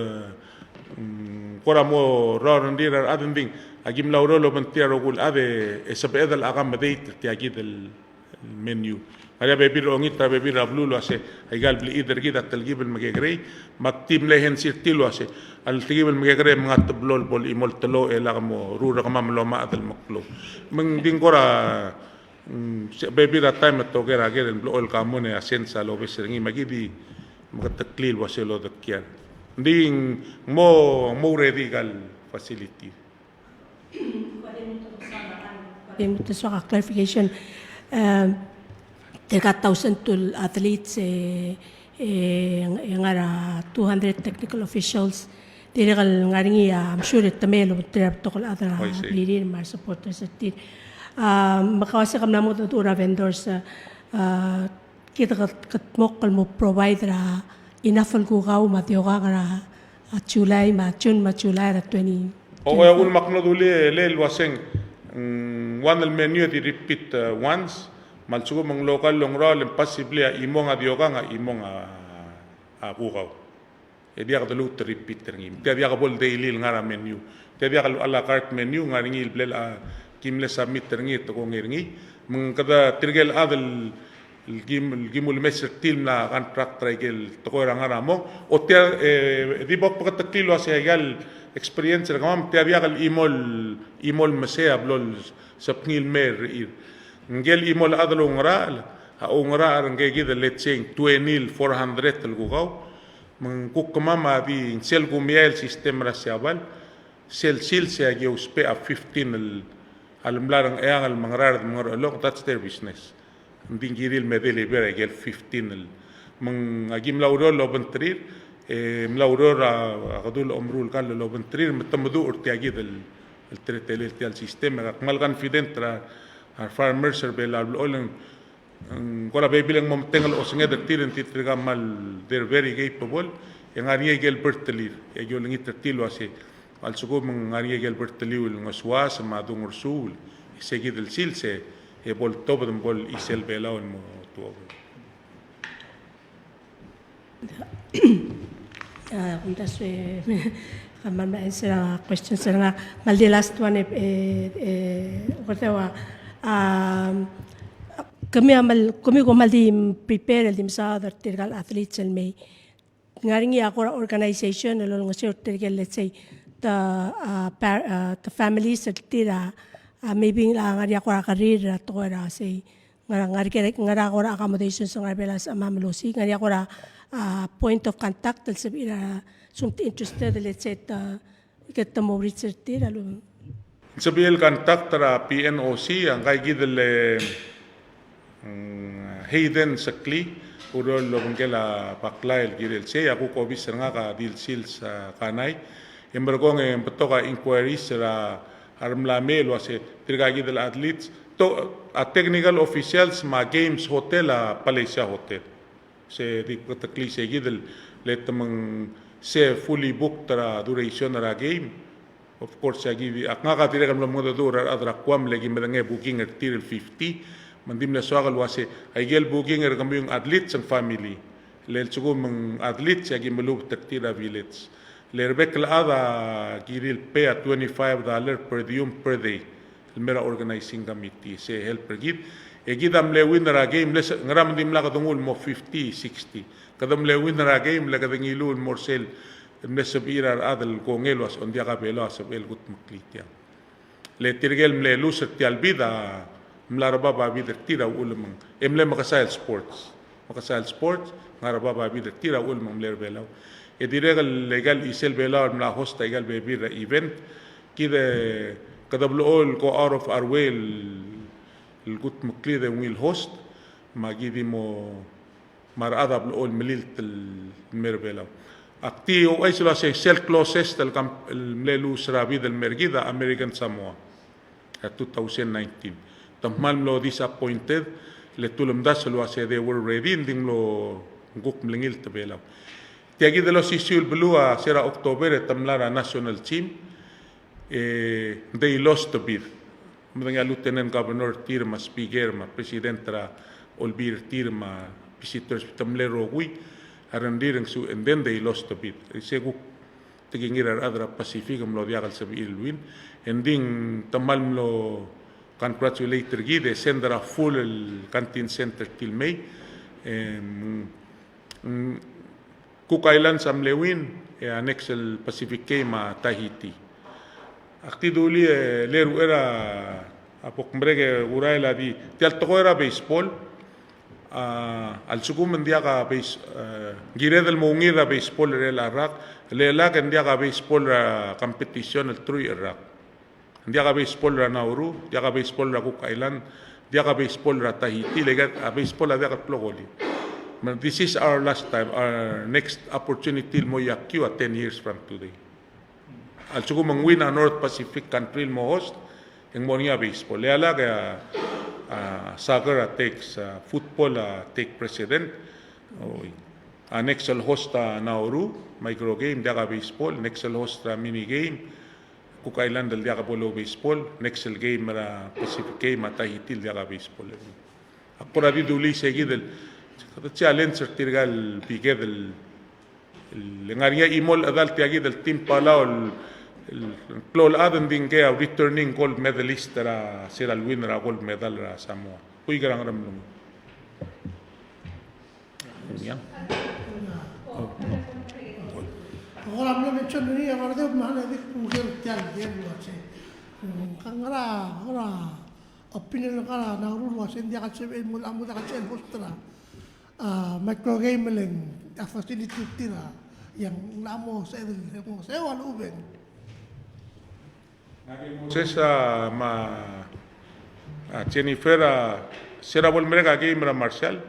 mm, kora mo er a rengrir a rechad, ng di, aki mla oureor el obengterir a rokui el chad e sebeched el accommodate er tia kid el menu. Ng ngar er ngii a bebil er a ongit er a bebil er a beluu el uase, aika el blechid er kid a telkib el mekekerei, me ak di mle hensi er tir el uase, a le telkib el mekekerei e mengat el blo el bo el chimo el teloi e lak mo ruul er kemam el omechad el meklou. Me ng di ng kora Mm, se bebil er a taem e te oker a ker el blechoel el kamon e a sense a lobes er ngii me aki di meketeklii el uase lodekial. Ng di ng mo, mo ready aika el facility. Ng mo soak a clarification. Em, tirka thousand two el athletes, e, e, e ngar er a two hundred technical officials. Dirrek el ngar er ngii a, I'm sure, te mei el obengterir a betok el chad er a blirir me a re supporters er tir. A, me kau a se ke mla mo dmu er a vendors, a, kid a kldmokl el mo provide er a enough el kukau me a diokang er a, a, July me a June me a July er a twenty twenty-four. O, e a uchul me ak mlo dulii el uaseng, mm, one el menu e di repeat, e, once, me a lsekum ng local el ongraol e possibly a chimong a diokang, a chimong a, a kukau. E diak de lmuut el repeat er ngii. Tia diak bo el daily el ngar er a menu. Tia diak el a la carte menu, ngar er ngii el blal a ki mle submit er ngii e te kongei er ngii. Me ng kede tirke el chad el, el kim, el kim ulemes er tir el mla contract er aike el tekoi er a ngar er a mong. O tia, e, di bo kbeketeklii el uase aika el experience er kemam, tia diak el chimo el, chimo el mesei a blo el sebechir el mei er tir. Ngike el chimo el chad el oungerachel, a oungerachel er ngike kid el, let's say, twenty el four hundred el kukau. Me ng kuk kemam a di sel kumiai el system er a Siabal, sel sils e aki ousbech a fifteen el, a le mla er a Ngcheangel el me a Ngaraard me a Ngerchelong, that's their business. Ng di ng kirir el me deliver aike el fifteen el. Me ng aki mla oureor el obengterir, e mla oureor a, a kedul a omeruul el kall el obengterir, me te meduch er tia kid el, el teletelel tia el system, e ak kmal confident er a, a farmers er Belau el blechoel ng Ng kora bebil e ng mo metengel a osenged er tir, ng di tirka kmal, they're very capable, e ng ngar er ngii aike el bertelir, e aki olengit er tir el uase, a lsekum ng ngar er ngii aike el berteliu el ngosuas me a dung er suul, e se kid el sils e, e bo ltobed me bo lchisel Belau el mo tuobed. A, kumdasu e, kmal mla answer a questions er ngak. Me a le di last one e, e, e, kuk ua, a, kemiu a kmal, kemiu a kmal di prepare el di mesaod er tirka el athletes el mei. Ng ngar er ngii a kora organization el olengeseu er tirke el, let's say, the, a, par-, a, the families er tir a, a, maybe a ngar er ngii a kora kerir er a tekoi er a sei Ngar, ngar, ngar er a kora accommodations el ngar er a Belau el sebechemam el osiik, ngar er a kora, a, point of contact el sebechir a, lsekum te interested, let's say, te, ke te mo reach er tir a lu. Ng sebechel contact er a P N O C, a ngka kid el, mm, Hayden Sekli, ureor el obengkel a Baklai el kirel sei, a kuk obis er ngak a Dil Sils, a, Kanai, e merekong e ng betok a inquiries er a, a remla mei el uase tirka kid el athletes, to, a technical officials me a games hotel a Palasia Hotel. Se di beketeklii se kid el, le te meng se fully booked er a duration er a game. Of course, a ki di, ak ngak a dirrek el mlo mengedecheduch er a rechad er a Guam le ki medengei a booking er tir el fifty, me ng di mle soak el uase, aike el booking er kemiu ng athletes and family. Le lsekum ng athletes, a ki melubet er tir er a village. Le rebek el chad a kirir el pay a twenty-five dollar per diem per day el mei er a organizing committee, se help er kid. E kid a mle win er a game, le se, ngera me ng dimlak kede nguu el mo fifty, sixty. Kede mle win er a game, le kede ngiluu el mo er sel, mle sebechir a rechad el kongei el uase ng diak a Belau a sebechel kutmeklii tiang. Le tirke el mle lose er tia el bid a mla er bab a bid er tir a uchul me ng, e mle mekesai el sports. Mekesai el sports, ngar er bab a bid er tir a uchul me ng mle er Belau. E dirrek el aika el chisel Belau el mla host aika el bebil er a event, kid e kede blechoel go out of our way el, el kutmeklii e ungil host, me aki di mo, me a rechad a blechoel melilt el mei er Belau. Ak di ouchais el uase sel closest el kam, el mle lose er a bid el mei er kid a American Samoa er a two thousand nineteen. Te kmal mlo disappointed, le te ulemdasu el uase they were ready, e ng di ng mlo, ng kuk mlengilt a Belau. Tia kid el osisiu el beluu a se er a October e te mla er a national team, e they lost a bid. Medengei a lieutenant governor er tir me a speaker me a president er a olbiil er tir me a visitors, te mle rokui a rengrir e ng su, and then they lost a bid. E se kuk tekingir a rechad er a Pacific e mlo diak el sebechir el win. E ng di te kmal mlo congratulate er kid e send er a full el contingent er tir el mei. E, mm, Cook Islands a mle win, e a next el Pacific Game a Tahiti. Ak di dulii e le ruchei er a, a bo kmerek e urael a di, tia el tekoi er a baseball, a, a lsekum ng diak a base, e, ng kired el mo ungil er a baseball er chelecha el rak, le lak e ng diak a baseball er a competition el truich el rak. Ng diak a baseball er a Nauru, diak a baseball er a Cook Island, diak a baseball er a Tahiti, le aika a baseball a diak el klokoli. Me this is our last time, our next opportunity el mo yakiu a ten years from today. A lsekum ng win a North Pacific country el mo host, e ng mo er ngii a baseball. Le a lak e a, a, soccer a takes, a, football a take precedent. Oi. A next el host a Nauru, micro game, diak a baseball, next el host er a mini game, Cook Island el diak bo lou baseball, next el game er a Pacific Game a Tahiti el diak a baseball. Ak kora di dulii se kid el, kede challenge er tirka el biked el, el ngar er ngii a chimo el chedal tia kid el team Palau el, el klou el chad e ng di ngii a returning gold medalist er a se er a lwin er a gold medal er a Samoa. Ui, kerang er a mlung. Ia. Ak kora mle mention er ngii, a kora di mle di kuk el tia el game el uase. Ka ngera, ngera opinion er kau er a Nauru el uase ng diak el sebechel mo, mo diak el sebechel host er a, a, micro game el ng, a, facility er tir a, e ng mla mo sebechel, mo sebechel a lechub e ng Moses, a, me a, a, Jennifer, a, se er a bo lemerek a game er a Marshall,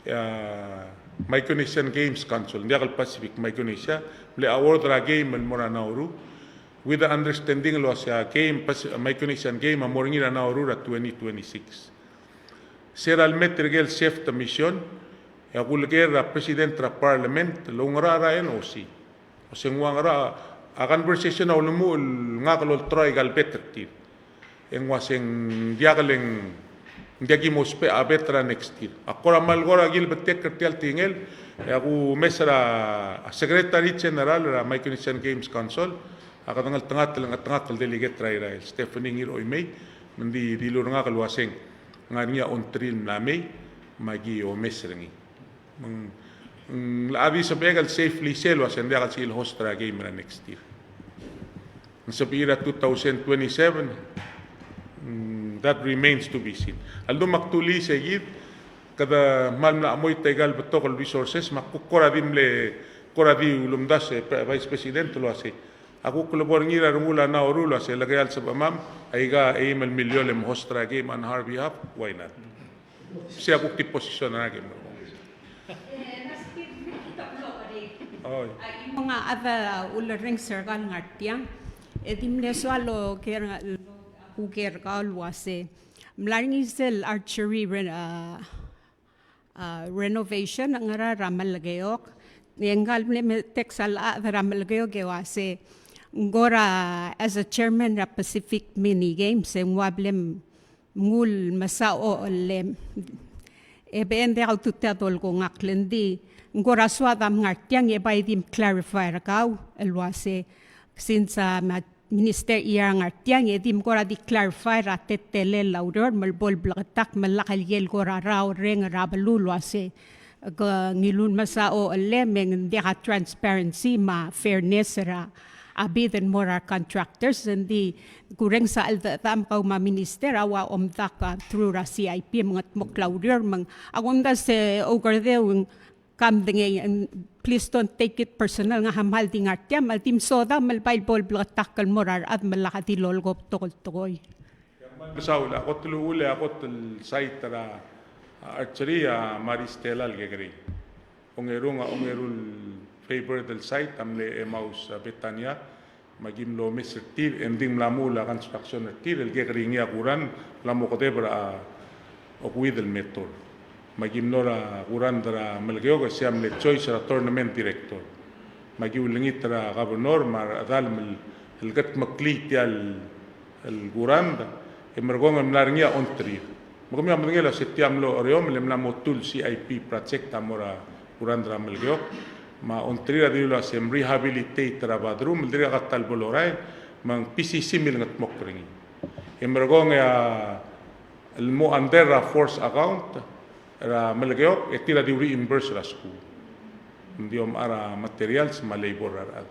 a, Micronesian Games Council, ng diak el Pacific, Micronesia, mle award er a game el mo er a Nauru, with the understanding el uase a game, Paci-, Micronesian Game a mo er ngii er a Nauru er a twenty twenty-six. Se er a leme tirke el chef de mission, e a kuleker er a president er a parliament el oungerachel er a N O C. Uase ng ua ngera a conversation a ulemuchel el ngak el olterau aika el bet er tir. E ng uase ng diak el, ng diak ki mo ousbech a bet er a next year. Ak kora mal kora kilebetek er tia el tekingel, e a kumes er a Secretary General er a Micronesian Games Council, a kede ngeltengat el, ngeltengat el delegate er a Irrai el Stephanie Ngiroimei, me ng di dilu er ngak el uase ng ngar er ngii a ongtir el mla mei, me aki omes er ngii. Me ng, ng locha di sebechek el safely say el uase ng diak el sebechir el host er a game er a next year. Ng sebechir a two thousand twenty-seven, mm, that remains to be seen. A ldu me ak dulii se kid, kede kmal mla chemoit aika el betok el resources, me ak kuk kora di mle, kora di ulemdasu e Vice President el uase A kuk lebo er ngii er a rengul a Nauru el uase, "Lekeal sebechemam, aika a eim el miliol e mo host er a game on her behalf, why not?" Sei a kuk di position er a game. Oi. Ng a chad a ulerrenges er kau el ngar tiang, e di mle soal el oker, oker er kau el uase, mla er ngii sel archery re-, a, a, renovation a ngar er a Melekeok. E ngka el mle me text a chad er a Melekeok e uase, ng kora, as a chairman er a Pacific Mini Games, e ng ua blam nguu el mesa ochellem. E bechei e ng diak a ultutelel a dolekongakl, ng di ng kora soad a ngar tiang e bai di mclarify er kau el uase, since a ma-, Minister Iyar a ngar tiang, e di mkora di clarify er a teletelel a ureor me bo lebleketakl me lak el ikel kora rrau el reng er a beluu el uase, ke ngiluu el mesa ochellem e ng diak a transparency me a fairness er a, a bid el mo er a contractors, e ng di kurrenges a cheldechedecham kau me a minister a ua omdak a through er a C I P me ng mengedmokl a ureor me ng, a kumdasu e Oukerdeu, ng ka medengei, ng, please don't take it personal, ngak a kmal di ngar tiang, me a di msodam el bai bo lebleketakl el mo er a rechad me lak di lolekoi a betok el tekoi. Mesaul, a kot el uchul e a kot el site er a, a, archery a Maris Stella el kekerei. Ongerung, a ongeru el favored el site a mle Emmaus, a, Bethania, me aki mlo omes er tir, e ng di ng mla muchel a construction er tir, el kekerei ngii a kurang, mla mo kedeb er a, a, okeuid el meter. Me aki mlo er a kurang er a Melekeok, e sei a mle choice er a tournament director. Me aki ulengit er a governor me a rechedal me le, el kedmeklii tia el, el kurang, e merekong e mla er ngii a ongtir. Me kemiu a medengei el uase tia mlo er eou, me le mla mo two el C I P project a mo er a kurang er a Melekeok. Me a ongtir a dilu el uase mrehabilitate er a bathroom, el dirkak a ta el bo lorael, me ng P C C a milengedmokl er ngii. E merekong e a, el mo under er a force account er a Melekeok, e tir a di reimburse er a skuul. Ng di omechar a materials me a labor er a rechad.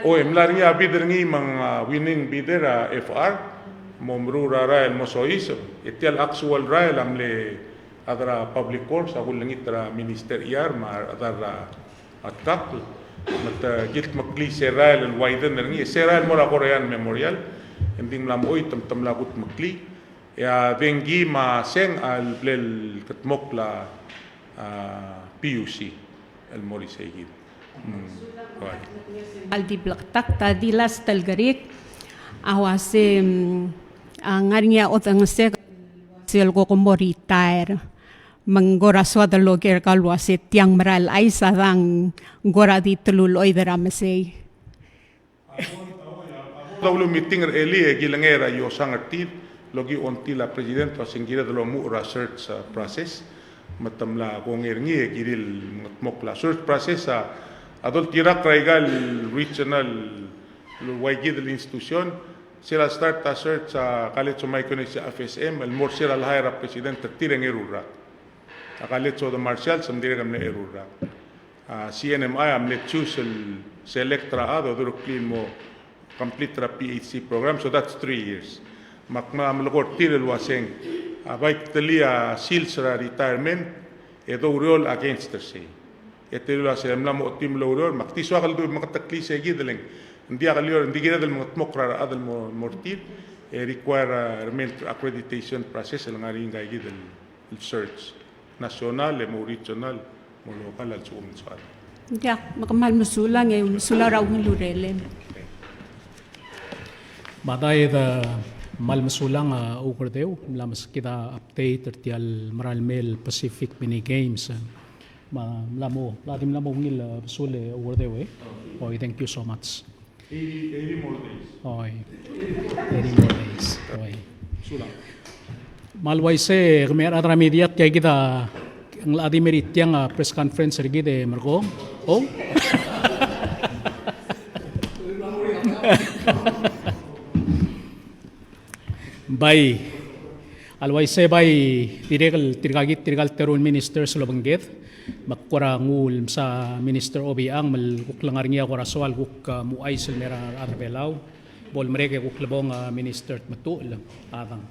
O, e mla er ngii a bid er ngii me ng, a, winning bidder a F R, mo meruul er a rael el mo soiseb, e tia el actual rael a mle chad er a public works a kulengit er a Minister Iyar me a rechedal er a, a, tkakl, me te kildmeklii se rael el widen er ngii, se rael el mo er a Korean Memorial, e ng di ng mla mo choit me te mla kudmeklii, e a dengki me a seng a leblel kedmokl a, a, P U C el mo er isei kid. Mm. Bai. Kmal di bleketakl, ta di last el kerik a uase, mm, a ngar er ngii a odengesek sel kuk mo retire. Me ng kora soad el oker er kau el uase tiang mera el chais a dang kora di telulechoid er a mesei. A bo, a bo, a bo, a bo, meeting er a elii e kilengei er a iosang er tir el okiu a ongtil a president el uase ng kired el omuchel er a search, a, process. Me te mla kongei er ngii e kirir el mengedmokl a search process a, a doltirakl er aika el regional el ua kid el institution. Sel start a search a College of Micronesia F S M, el mo er sel hire a president er tir e ng eru el rak. A College of the Marshall a dirrek el mle eru el rak. A C N M I a mle choose el select er a chad el odureklii el mo complete er a P H D program, so that's three years. Me ak mla melekoi er tir el uaseng, a bai ktelii a sils er a retirement e doureor against er sei. E te dilu el uasei, mla mo ochotii el oureor, me ak di soak el dmu el meketeklii sei kid el ng, ng diak el, ng di kired el mengedmokl er a rechad el mo, mo er tir, e require a, a accreditation process el ngar er ngii ngika kid el el search, national, e mo regional, mo local, a lsekum ng soad. Diak, me kmal mesulang, e mesulang er a ungil urerem. Madaid, e, kmal mesulang, a, Ukerdeu, mla meskid a update er tia el merael mei el Pacific Mini Games, e. Me mla mo, mla di mla mo ungil, e, besul, e, Ukerdeu, e. Oi, thank you so much. Eighty, eighty more days. Oi. Eighty more days. Oi. Sulang. Me a le uaisei, kemiu a rechad er a media, tia kid a, ng locha di mei er tiang a press conference er kid e merekong. O? Bai, a le uaisei bai dirrek el tirka kid, tirka el teru el ministers el obengked, me ak kora nguu el msa Minister Obichang, me le kuk lengar er ngii a kora soal kuk, a, mo chais el mei er a rechad er a Belau, bo lemerek e kuk lebong, a, Minister Tmetuchl, a dang.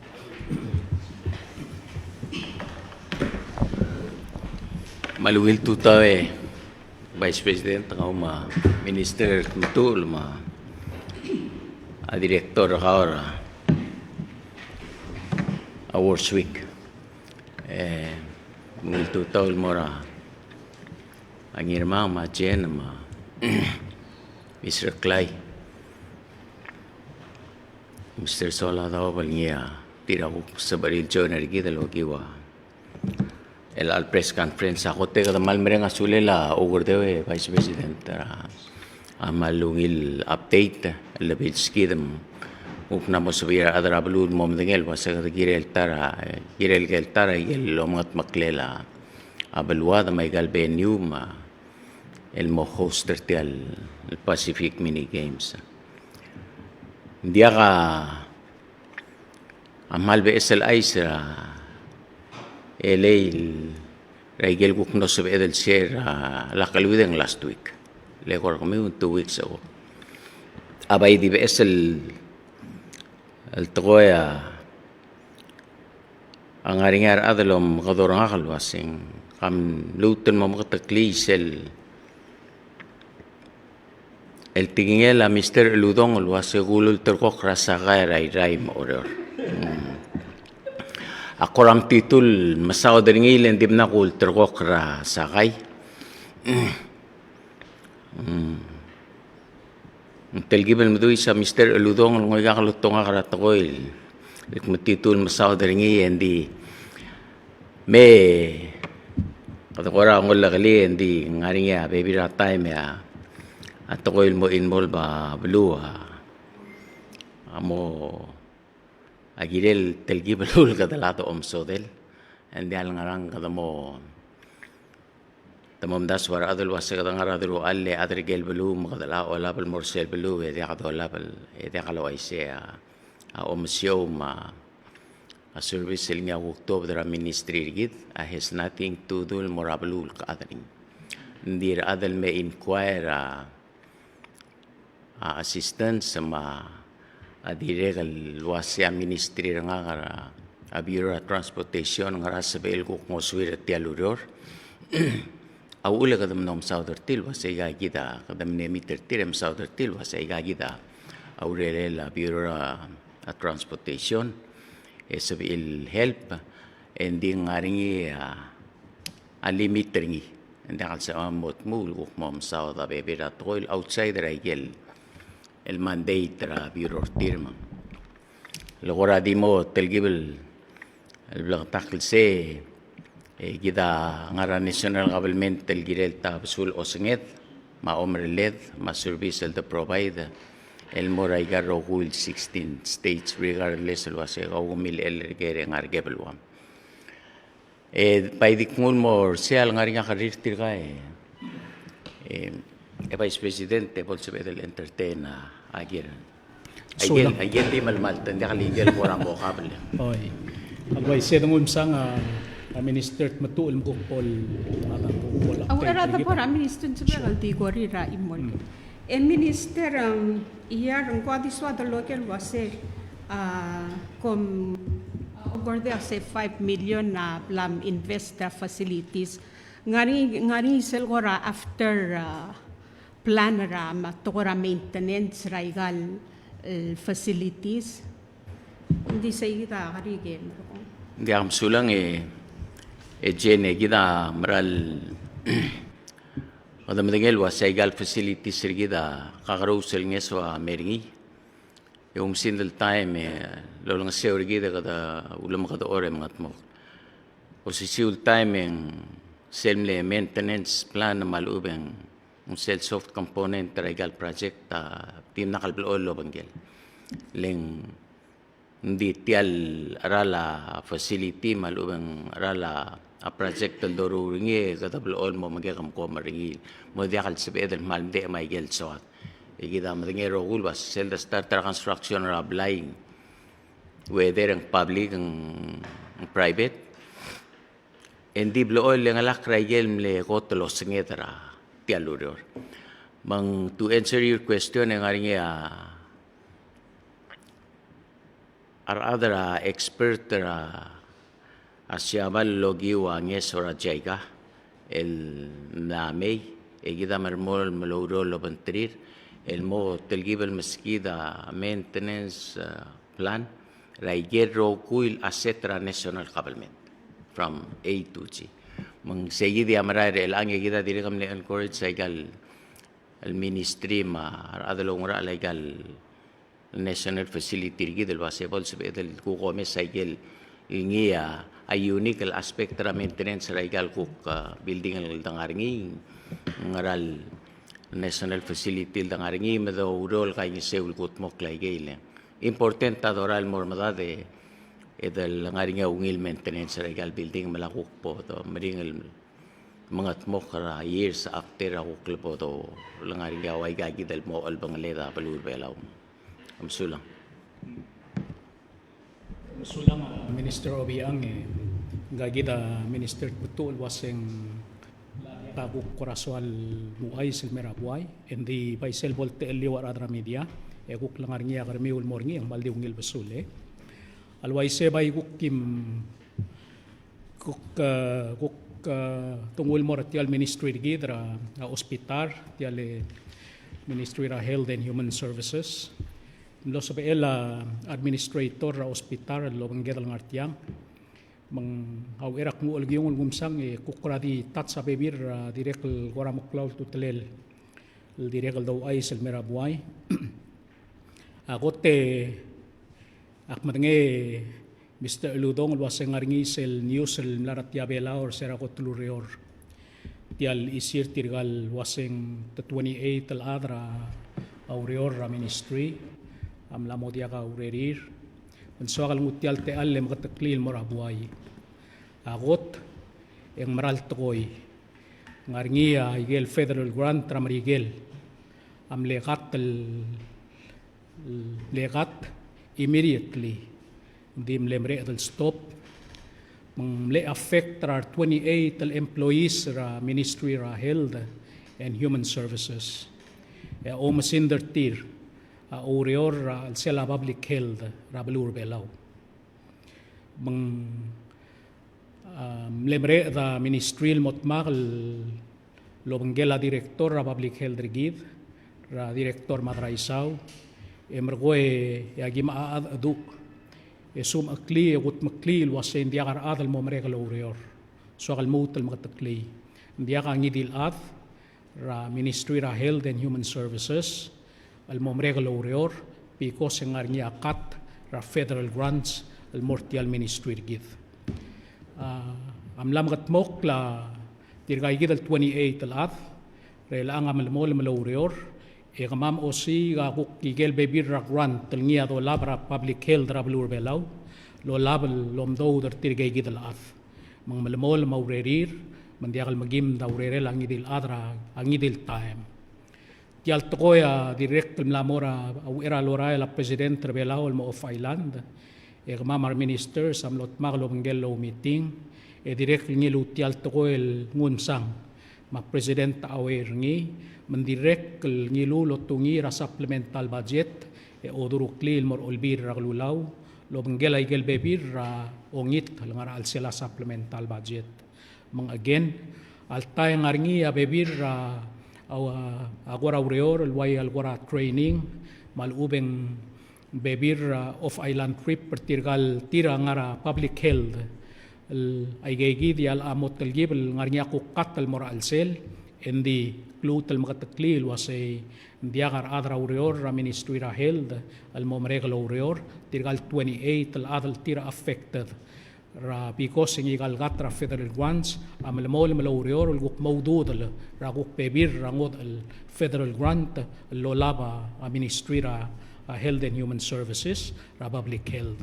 Me a ungil tutau e Vice President, kau me a Minister Tmetuchl me a Director er kau er a Awards Week. E, ungil tutau el mo er a Ngirmang me a Jen me a Mister Clay. Mister Sola, daob el ngii a tir a kuk sebechir el join er kid el okiu a el, el press conference. A kot e kede kmal mereng a sulel a Oukerdeu e Vice President er a, a kmal ungil update el lebilskid me kuk mla mo sebechir a rechad er a beluu el mo medengei el uase kede kirel ta er a, kirel kel ta er a ikel omengetmeklel a beluad me aika el venue me a el mo host er tia el Pacific Mini Games. Ng diak a kmal beches el chais er a elei er a ikel kuk mlo sebeched el share er a lak el uideng last week. Le kora kemiu two weeks ago. A bai di beches el, el tekoi a a ngar er ngii a rechad el omekedong er ngak el uaseng, kam lmuut el mo meketeklii sel, el tekingel a Mister Uludong el uase kululterekokl er a sakai er a Irrai me a Oreor. Mm. Ak kora metitur el mesaod er ngii le ng dimlak kululterekokl er a sakai. Mm. Ng telkib el meduis a Mister Uludong el ngoikak el otongak er a tekoi el kmetitur el mesaod er ngii e ng di me kede kora ngolekelii e ng di ngar er ngii a bebil er a taem e a tekoi el mo involve a beluu a, a mo a kirel telkib el ulk el kede lak omesodel. E ng diak el ngerang kede mo, te mo omdasu a rechad el uase kede ngar er a deruchall e a chad er kel beluu me kede lak olab el mo er sel beluu e diak dolab el, e diak louaisei a, a omesiou me a, a service el ngii a kuk tuobed er a ministry er kid a has nothing to do el mo er a beluu el chad er ngii. Ng di rechad el me inquire a a assistance me a dirrek el uase a ministry er ngak er a, a Bureau er a Transportation ngera sebechel kuk ngosuir er tia el ureor. A uchul e kede mlo mesaod er tir el uase aika kid a, kede mle meet er tir e mesaod er tir el uase aika kid a urerel a Bureau er a, a Transportation e sebechel help, e ng di ngar er ngii a a limit er ngii. Ng diak el sebechel mo tmuu el kuk mo mesaod a bebil er a tekoi el outside er a ikel, el mandate er a bureau er tir me ng. Le kora di mo telkib el, el bleketakl sei, e kid a ngar er a national government el kirel ta besul osenged, me a omerelled, me a service el de provide, el mo er aika el rokui el sixteen states, regardless el uase kau milechell er ker e ngar er a beluam. E bai di knguu el mo er sei a lengar er ngii a kerir tirka e, e, e Vice President e bo lsebeched el entertain a, a kirel. Aikel, sulang. Aikel di melemalt, ng diak el ikel kora mo kabel. Oi. A bai se denguu el msang a, a Minister Tmetuchl el kuk bo el, a, kuk bo el update er a, er a kid. Bo er a Minister Tmetuchl el di kora er a imo. Mm. E Minister, um, Iyar, ng ko a di soad el oker el uase, a, kom, a, okerdeu a se five million a bla m invest er a facilities. Ngar er ngii, ngar er ngii sel kora after, a, plan er a, me a tekoi er a maintenance er aika el, e, facilities. Ng di sei kid a kerik e. Ng diak, mesulang e, e Jen, e kid a mera el kede medengei el uase aika el facilities er kid a kakerous el ngeso a mei er ngii. E oumesingd el taem e lolengeseu er kid e kede ulemekedechor e mengetmokl. Osisiu el taem e ng sel mle maintenance plan me a lechub e ng sel soft component er aika el project a dimlak el blechoel el obengkel. Le ng Ng di tia el cheral a facility me a lechub e ng cheral a project el doruul er ngii e kede blechoel el mo mekek me kom er ngii. Mo diak el sebeched el kmal mdechem aike el soad. E kid a medengei el rokui el uase sel de start er a construction er a blai, whether ng public, ng, ng private, e ng di blechoel el ngelakl er aike el mle kot el osenged er tia el ureor. Me ng to answer your question, e ng ngar er ngii a a rechad er a expert er a Siabal el okiu a ngeso er a JICA el mla mei, E kid a melemolem el oureor el obengterir el mo telkib el meskid a maintenance, eh, plan er a ikel rokui el asset er a national government from A to Z. Me ng sei kid a merael er chelechang e kid a dirrek el mle encourage a ikal el ministry me a rechad el oungerachel a ikal national facility er kid el ua se bo lsebeched el kuk omes a ikel ngii a unique el aspect er a maintenance er a ikal kuk, ah, building el de ngar er ngii, ngera el national facility el de ngar er ngii me de oureor el kaingeseu el kudmokl a ikel. Important a dorael el mo er medad e de lengar er ngii a ungil maintenance er a ikal building me a kuk bo domeringel el mengedmokl er a years after a kuk lebo dolengar er ngii a ua ikakid el mo chelebangel a beluu er a Belau. Mesulang. Mesulang a Minister Obichang, e ngikakid a Minister Tmetuchl el ua se ng a kuk kora soal el ouchais el mei er a buai, e ng di bai sel bo el techelliu a rechad er a media, e kuk lengar er ngii a kermiu el mo er ngii, e ng kmal di ungil besul e. A le uaisei bai kuk kim Kuk, eh, kuk, eh, tengul mo er tia el ministry er kid er a, a hospital, tia el, eh, Ministry er a Health and Human Services. Ng mlo sebechel a administrator er a hospital el obengked el ngar tiang. Me ng a uchei er a knguu el kiung el ngumsang e kuk kora di touch a bebil er a dirrek el kora meklou a ultutelel el dirrek el douchais el mei er a buai. A kot e ak medengei Mister Uludong el ua se ng ngar er ngii sel news el mla er a tia Belau er se er a kot el ureor. Tia el chisir tirka el ua se ng te twenty-eight el chad er a ureor er a ministry a mla mo diak a urerir. Me ng soak el nguu tia el techall e meketeklii el mo er a buai. A kot e ng mera el tekoi. Ng ngar er ngii a ikel federal grant er a Merikel a mle cut el, mle cut immediately. Ng di mle mereched el stop. Me ng mle affect er a re twenty-eight el employees er a Ministry er a Health and Human Services. E a oumesingd er tir a oureor er a chelsel a public health er a beluu er a Belau. Me ng, ah, mle mereched a ministry el mo dmak el obengkel a director er a public health er kid, er a Director Madraisau, e merekong e aki mla chedecheduch e sumecheklii e kudmeklii el ua se ng diak a rechad el mo merek el oureor. Soak el lmuut el meketeklii. Ng diak a ngii di el chad er a Ministry er a Health and Human Services el mo merek el oureor, because e ng ngar er ngii a cut er a federal grants el mo er tia el ministry er kid. Ah, a mla mekedmokl a tirka ikid el twenty-eight el chad er chelechang a melemolem el oureor, e kemam a osiik a kuk ikel bebil er a grant el ngii a dolab er a public health er a beluu er a Belau el olab el omdoud er tirka ikid el chad. Me ng melemolem a urerir, me ng diak el mekimd a urerel a ngii di el chad er a ngii di el taem. Tia el tekoi a dirrek el mla mo er a uchei er a lorael a President er a Belau el mo off island. E kemam a re ministers a mlo dmak el obengkel el oumeeting, e dirrek el ngiluu tia el tekoi el nguu msang me a President a uaisei er ngii, me ng dirrek el ngiluu el otungii er a supplemental budget, e odureklii el mo er a Olbiil er a Kelulau el obengkel a ikel bebil er a ongit el ngar er a chelsel a supplemental budget. Me ng again, alta e ng ngar er ngii a bebil er a, a, a kora ureor el ua ia el kora training, me a lechub e ng bebil er a off island trip er tirka el tir a ngar er a public health. El aikeikid a locha mo telkib el ngar er ngii a kuk cut el mo er a chelsel, e ng di kluut el meketeklii el ua sei ng diak a rechad er a ureor er a Ministry er a Health el mo merek el oureor, tirka el twenty-eight el chad el tir a affected. Er a because e ngika el cut er a federal grants a melemolem el oureor el kuk mo udoud er a kuk bebil er a ngodech el federal grant el lolab a, a Ministry er a, a Health and Human Services er a public health.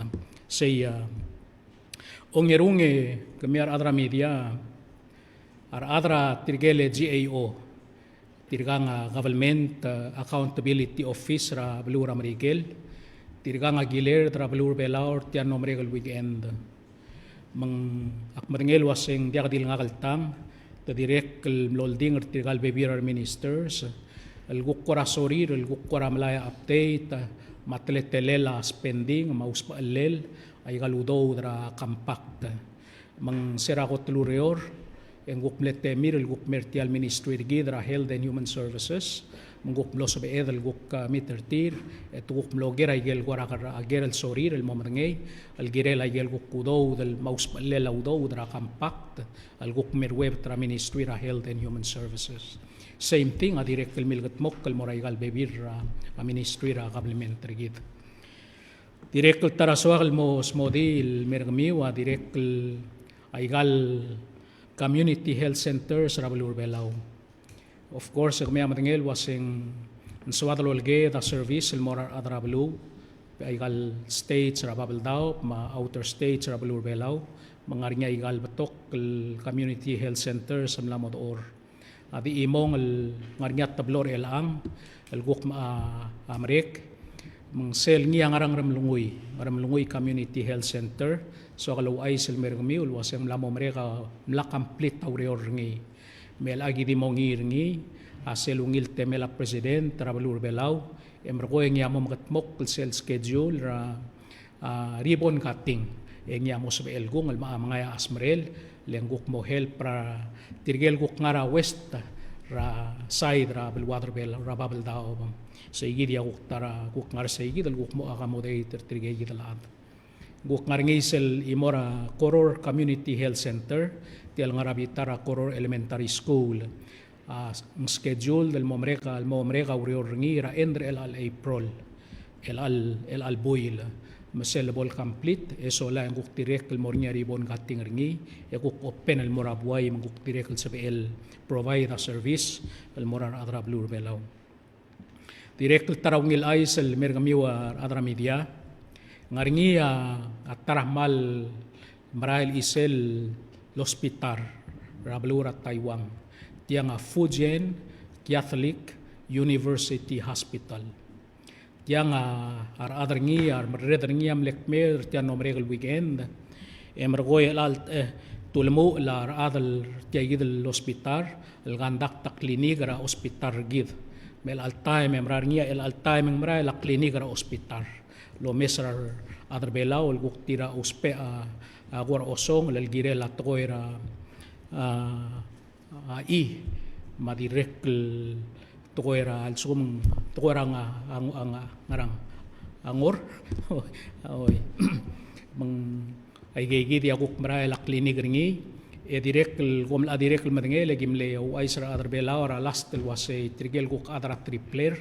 Sei, a, ongerung e kemiu a rechad er a media, a rechad er a tirke el G A O, tirkang a Government, a, Accountability Office er a beluu er a Merikel, tirkang a kilerd er a beluu er a Belau er tia el mlo merek el weekend. Me ng ak medengei el ua sei ng diak di le ngak el tang, te dirrek el mlo oldingel er tirka el bebil er a re ministers el kuk kora sorir, el kuk kora melai a update me a teletelel a spending me a usbechellel a ikal udoud er a compact. Me ng se er a kot el ureor E ng kuk mle temir el kuk mer tia el ministry er kid er a Health and Human Services, me ng kuk mlo sebeched el kuk, a, meet er tir, e te kuk mlo ker a ikel kora ker a ker el sorir el mo medengei, el kirel a ikel kuk udoud el mo usbechel a udoud er a compact, el kuk mer uebet er a ministry er a Health and Human Services. Same thing, a dirrek el milkedmokl el mo er a ikal bebil er a, a ministry er a government er kid. Dirrek el ta er a soak el mo smodii el mer kemiu a dirrek el a ikal community health centers er a beluu er a Belau. Of course, e kemiu a medengei el uaseng ng soad el oleked a service el mo er a rechad er a beluu, a ikal states er a Babeldaob, me a outer states er a beluu er a Belau, me ng ngar er ngii a ikal betok el community health centers el mla mo dechor. A di chimong el ngar er ngii a teblo er chelechang el kuk mo, a, merek, me ng sel ngii a ngar er a Ngeremlengui, Ngeremlengui Community Health Center, soak el ouchais el mer kemiu el uaseng mla mo merek a, mla complete a ureor er ngii. Me chelecha ki di mo ngii er ngii, a sel ungil temel a president er a beluu er a Belau, e merekong e ngii a mo mekedmokl el sel schedule er a, a, ribbon cutting. E ngii a mo sebechel kung el mo mengai a chesmerel, le ng kuk mo help er a tirke el kuk ngar er a west er a side er a beluad er a Belau, er a Babeldaob. Sei kid a kuk ta er a kuk ngar er sei kid el kuk mo accommodate er tirke kid el chad. Kuk ngar er ngii sel chimo er a Koror Community Health Center, tia el ngar er a bita er a Koror Elementary School. A, ng schedule el mo merek a, el mo merek a ureor er ngii er a end er chelecha el April, chelecha el, chelecha el buil. Me sel bo el complete, e sola e ng kuk dirrek el mo er ngii a ribbon cutting er ngii, e kuk open el mo er a buai me ng kuk dirrek el sebechel provide a service el mo er a rechad er a beluu er a Belau. Dirrek el ta er a ungil chais el mer kemiu a rechad er a media, ng ngar er ngii a, a ta er a kmal merael el chisel el hospital er a beluu er a Taiwan. Tiang a Fujian Catholic University Hospital. Tiang a, a rechad er ngii, a remerreder er ngii a mle kmeed er tia el mlo merek el weekend. E merekong e chelecha el, e, te ulemuchel a rechad er tia kid el hospital el conduct a clinic er a hospital er kid. Me chelecha el taem e mera er ngii a chelecha el taem e ng merael a clinic er a hospital el omes er a rechad er a Belau el kuk tir a ousbech a, a kora osongel el kirel a tekoi er a, a, a, chii, me a dirrek el tekoi er a lsekum, tekoi er a nga, a, a, ngerang, a ngor. Oi. Me ng aike kid a kuk merael a clinic er ngii, e dirrek el, kom locha dirrek el medengei, e le ki mle ouchais er a rechad er a Belau er a last el uasei tirke el kuk chad er a Tripler,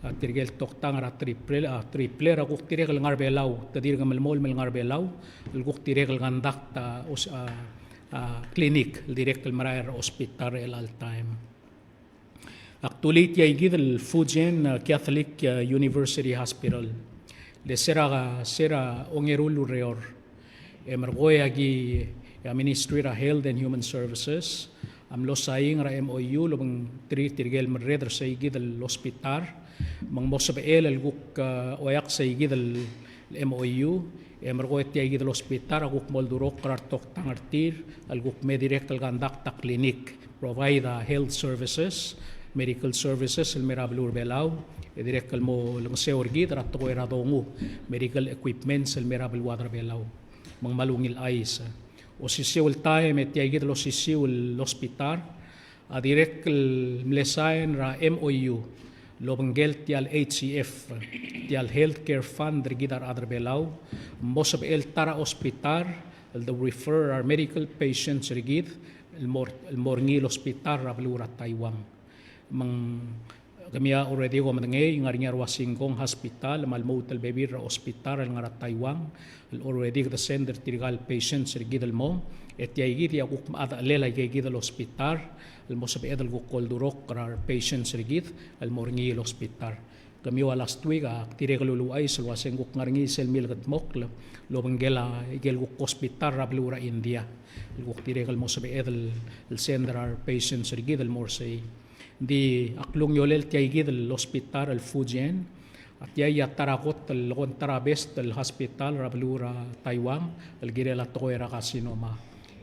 a, tirke el toktang er a Tripler, a, Tripler a kuk dirrek el ngar er a Belau, te dirk melemolem el ngar er a Belau, el kuk dirrek el conduct a, os-, a, a, clinic, el dirrek el merael er a hospital er chelecha el taem. Ak dulii tia kid el Fujian, a, Catholic, a, University Hospital. Le se er a, se er a ongeru el ureor, e merekong e aki, a Ministry er a Health and Human Services a mlo saing er a M O U el obengterir tirke el merreder er sei kid el hospital, me ng mo sebechel el kuk, a, oeak sei kid el M O U, e merekong e tia kid el hospital a kuk mo oldurokl er a retoktang er tir el kuk me dirrek el conduct a clinic, provide a health services, medical services el mei er a beluu er a Belau, e dirrek el mo olengeseu er kid er a tekoi er a dongu, medical equipments el mei er a beluad er a Belau. Me ng kmal ungil chais. Osisiu el taem e tia kid el osisiu el hospital a dirrek el mle sain er a M O U el obengkel tia el H C F, tia el Healthcare Fund er kid a rechad er a Belau, mo sebechel ta er a hospital el de refer a re medical patients er kid el mo er, el mo er ngii el hospital er a beluu er a Taiwan. Me ng kemiu a already ko medengei, ngar er ngii a re ua singkong hospital, me a lmuut el bebil er a hospital el ngar er a Taiwan el already kede send er tirka el patients er kid el mong, e tia kid a kuk mechelel aike kid el hospital el mo sebeched el kuk oldurokl er a re patients er kid el mo er ngii el hospital. Kemiu a last week ak dirrek el uluuchais el uasei ng kuk ngar er ngii sel milkedmokl el obengkel aike el kuk hospital er a beluu er a India el kuk dirrek el mo sebeched el, el send er a re patients er kid el mo er sei. Ng di a klungiolel tia kid el hospital el Fujian, a tia a ta er a kot el, kon ta er a best el hospital er a beluu er a Taiwan el kirel a tekoi er a carcinoma.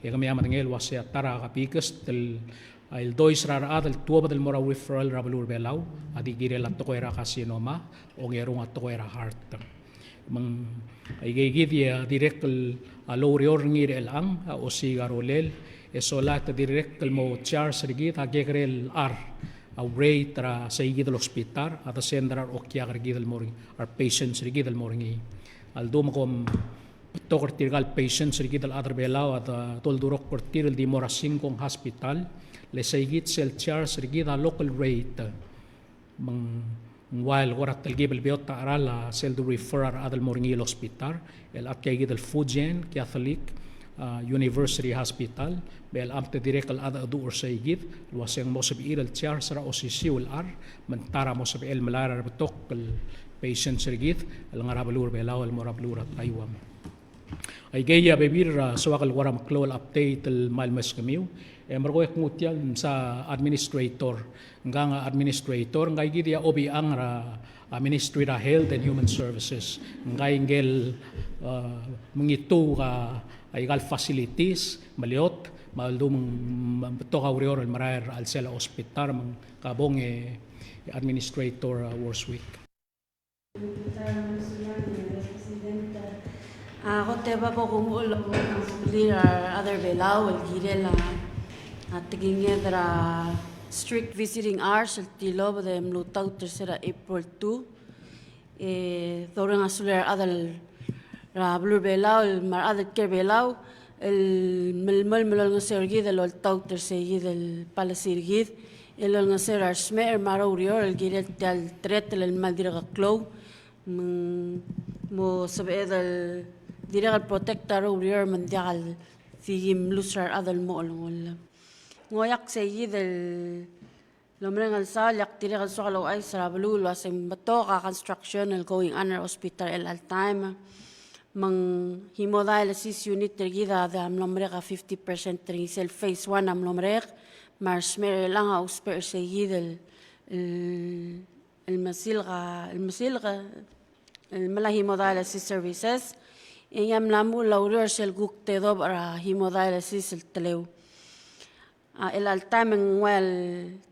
E kemiu a medengei el uasei a ta er a biggest el, a ildois er a rechad el tuobed el mo er a referral er a beluu er a Belau a di kirel a tekoi er a carcinoma, ongerung a tekoi er a heart. Me ng aike kid a dirrek el, a loureor er ngii er chelechang a osiik a rolel E sola e te dirrek el mo charge er kid a kekerei el char, a rate er a seikid el hospital, a descend er a reokiak er kid el mo er ngii, a re patients er kid el mo er ngii. A ldu me kom betok er tirka el patients er kid el chad er Belau a doldurokl er tir el di mo er a sengkong hospital, le seikid sel charge er kid a local rate. Me ng ua el kora telkib el beot a cheral a sel de refer a rechad el mo er ngii el hospital, el a tia kid el Fu Jen Catholic, a, University Hospital, me chelechang e te dirrek el chad a cheduch er seikid, el ua se ng mo sebechir el charge er a osisiu el char, me ng ta er a mo sebechel el melai er a rebetok el patients er kid el ngar er a beluu er Belau el mo er a beluu er a Taiwan. Aikei a bebil er a soak el kora meklou el update el mei el meskemiu, e merekong e knguu tia el msa administrator. Ngkang a administrator, ngkaikid a obichang er a, a, Ministry er a Health and Human Services. Ngkai ngike el, a, mengituu a, aika el facilities, meliot, me a ldu me ng, me ng betok a ureor el merael er a chelsel a hospital, me ng kabong e, e administrator, a, Worswick. A kot e bab a kumuchel el omuchel a rechad er Belau el kirel a tekinged er a strict visiting hours el tilobed e mlutaut er se er a April two. E dorrenges a sulir a rechad er a beluu er Belau el me a rechad el kiei er Belau el melemolem el olengeseu er kid el oltaut er seikid el policy er kid el olengeseu er a resmecher me a roureor el kirel tia el threat el kmal dirk klou. Me ng mo sebeched el dirrek el protect a roureor me ng diak el di ki mluus er a rechad el mo olengoll. Ng oeak seikid el omereng el saul, e ak dirrek el soak el ouchais er a beluu el ua se ng betok a construction el going on er a hospital er chelecha el taem. Me ng hemodialysis unit er kid a di mlo merek a fifty percent er ngii, sel phase one a mlo merek, me a resmecher er chelechang a ousbech er seikid el, el, el mesilk a, el mesilk a, el melai a hemodialysis services. E ng mla muchel a ureor er sel kuk tedobech er a hemodialysis el teleu. A, er chelecha el taem e ng ua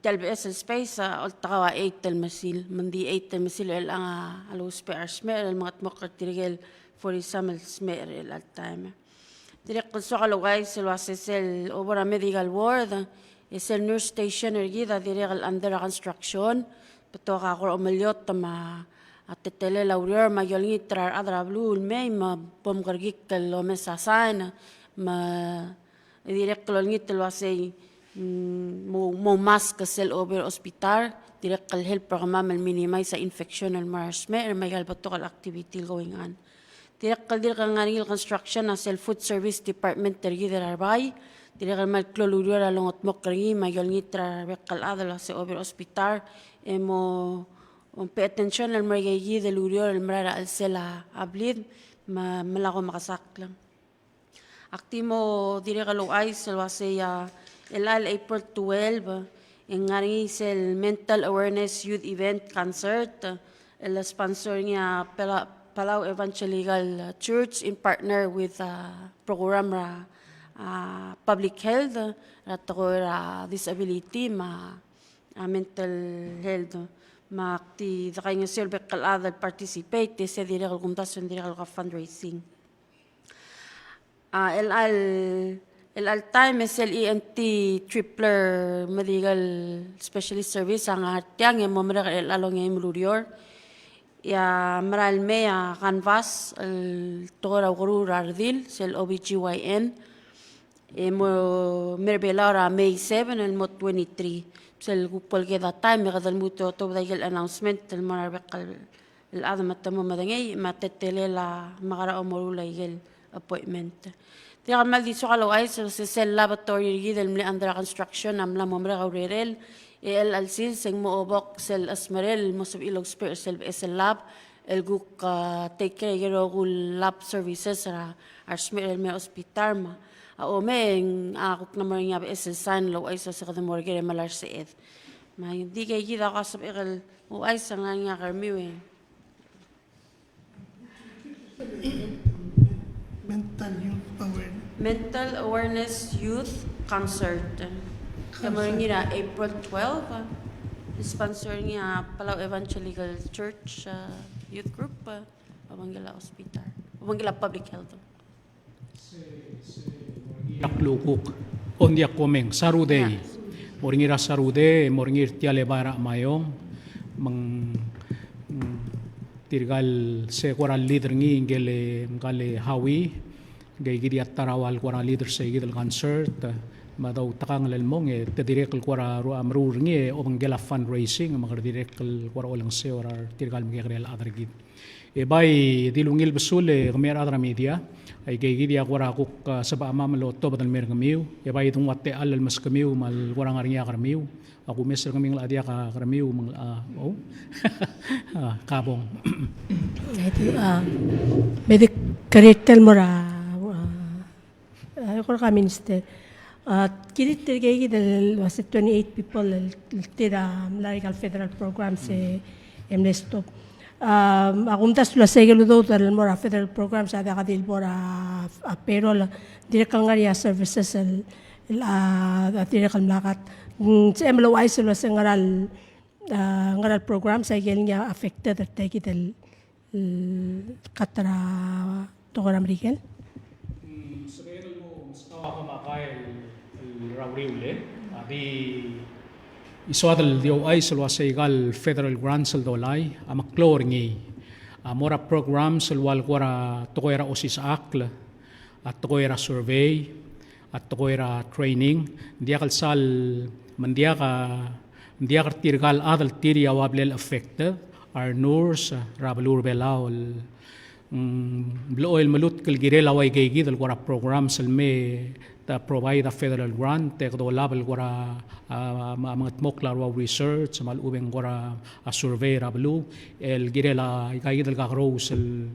tia el beches el space a oltak a eight el mesil, me ng di eight el mesil er chelechang a lousbech a resmecher el mengedmokl er tirke el forty-some el smecher er chelecha el taem. Dirrek el soak el ouchais el ua se sel obo er a medical ward, e sel nurse station er kid a dirrek el under construction, betok a kora omeliot me a teletelel a ureor me aki olengit er a rechad er a beluu el mei me bo mkerekikl el omes a sign me e dirrek el olengit el ua sei, mm, mo, mo mask sel obo er a hospital, dirrek el help er kemam el minimize a infection el mo er a resmecher me aika el betok el activity el going on. Dirrek el dirk ngar er ngii el construction a sel food service department er kid er a Rbai, dirrek el kmal klou el ureor a longedmokl er ngii me aki olengit er a rebek el chad el ua se obo er a hospital, e mo, mo pay attention el mo er aikeikid el ureor el merael er a chelsel a blid, me, me lak omekesakl. Ak di mo dirrek el ouchais el ua sei a, el chelecha el April twelve, e ng ngar er ngii sel Mental Awareness Youth Event Concert, el sponsor er ngii a Pala-, Palau Evangelical Church in partner with a program er a, a, public health, er a tekoi er a disability me a, a, mental health. Me ak di dekaingeseu el bek el chad el participate, e se dirrek el kumdasu e ng dirrek el ko fundraising. A, el chelecha el, el chelecha el taem e sel E N T tripler medical specialist service a ngar tiang e mo merek er chelecha el ongeim el ureor. E a merael mei a canvass el tekoi er a ukeruul er a redil, sel O B G Y N, e mo mei er Belau er a May seven el mo twenty-three. Sel kuk bo el ked a taem e kede lmuut e otobed aike el announcement el mo er a rebek el el chad me te mo medengei, me a teletelel a mekera omoruul aike el appointment. Tia kmal di soak el ouchais el se sel laboratory er kid el mle under construction a mla mo merek a urerel, e chelecha el sils e ng mo obok sel chesmerel el mo sebechir el ousbech er sel beches el lab, el kuk, a, take care er aike el rokui el lab services er a, a resmecher el mei er a hospital me a, a omei e ng, a, kuk ng mo er ngii a beches el sign el ouchais el se kede mo er ker e melai a reseched. Me ng di aikeikid a ko sebechek el ouchais el ngar er ngii a kermiu e. Mental Youth Awareness. Mental Awareness Youth Concert. Concert. Ke mo er ngii er a April twelve, sponsor er ngii a Palau Evangelical Church, a, Youth Group, a, obengkel a hospital. Obengkel a public health. Ak lukuk. Ondiak komeng, Sarudei. Mo er ngii er a Sarudei, mo er ngii er tia el Ebai er a Maiong, me ng, mm, tirka el se kora lead er ngii, ngike el, ngike el Howie, ngike kid a ta er a ua el kora lead er se kid el concert, me a doutekangel el mong, e te dirrek el kora ru-, a meruul er ngii, e obengkel a fundraising, me kede dirrek el kora olengeseu er tirka el mekekerei el chad er kid. E bai di ungil besul e kemiu a rechad er a media, aike kid a kora kuk, a, sebechemam el otobed el mer kemiu, e bai di nguu a techall el meskemiu me a le kora ngar er ngii a kermiu, a kumes er kemiu ng locha diak a kermiu me ng locha, o? A, kabong. Aiti, a, me di keritel mo er a, a, A, kora ka Minister. A, kirir tirke kid el uase twenty-eight people el, el tir a mla er aika el federal programs e, e mle stop. A, a kumdasu el uase aike el udoud el mo er a federal programs a diak di le bo er a, a payroll, dirrek el ngar er ngii a services el, el, a, a dirrek el mla cut. Mm, se el ouchais el uase ngera el, a, ngera el programs aike el ngii a affected er tia kid el, el cut er a tekoi er a Merikel. Mm, sebeched el mo meskau a komakai el, el er a uriul e, a di, e soad el di ouchais el uase aika el federal grants el dolai, a meklou er ngii. A mo er a programs el ua el kora tekoi er a osisechakl, a tekoi er a survey, a tekoi er a training, ng diak el sal, me ng diak a, ng diak er tirka el chad el tir a ua bla le affected, a renurse er a beluu er a Belau el, mm, blechoel el melutk el kirel a ua aike kid el kora programs el me te provide a federal grant, e kede olab el kora, a, a, a mengedmokl a rua research, me a lechub e ng kora, a, survey er a beluu, el kirel a, aika kid el kakerous el,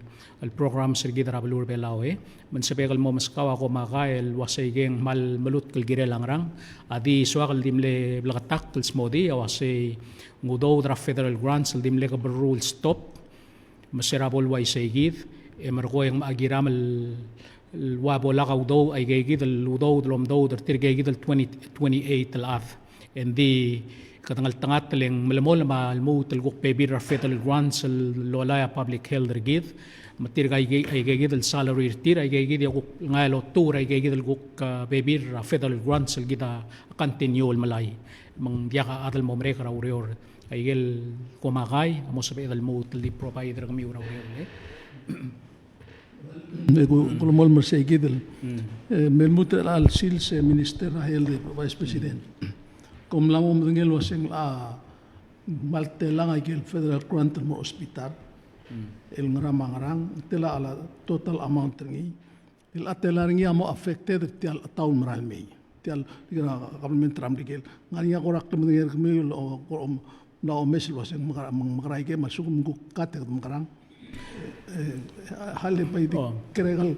el programs er kid er a beluu er a Belau e. Me ng sebechek el mo meskau a komakai el uase aike ng kmal melutk el kirel a ngerang, a di soak el di mle bleketakl el smodii a uase ng udoud er a federal grants el di mle keberruu el stop, me se er a bo el uaisei kid, e merekong me a kiram el, el ua bo lak a udoud, aike kid el udoud el omdoud er tirke kid el twenty, twenty-eight el chad. Engdi kede ngeltengat el ng melemolem a lmuut el kuk bebil er a federal grants el lolai a public health er kid, me tirka aike, aike kid el salary er tir, aike kid a kuk ngii el otuu er aike kid el kuk, a, bebil er a federal grants el kid a continue el melai. Me ng diak a chad el mo merek er a ureor. Aike el komakai a mo sebeched el lmuut el di provide er kemiu er a ureor, e. E ku, ku lemolem er sei kid el, e, me lmuut er a chelecha el sils e Minister er a Health, Vice President. Kom mla mo medengei el uase ng locha kmal telang aike el federal grant el mo er a hospital. El ngerang me a ngerang, tela a total amount er ngii. El a tela er ngii a mo affected er tia el town el mera el mei. Tia el, tia el government er a Merikel. Ngar er ngii a kora klemedengei er kemiu el, o, kora, mla omes el uase ng mekera, mekera aike, me a lsekum ng kuk cut e kede mekerang. E, e, a le bai di kerekikl,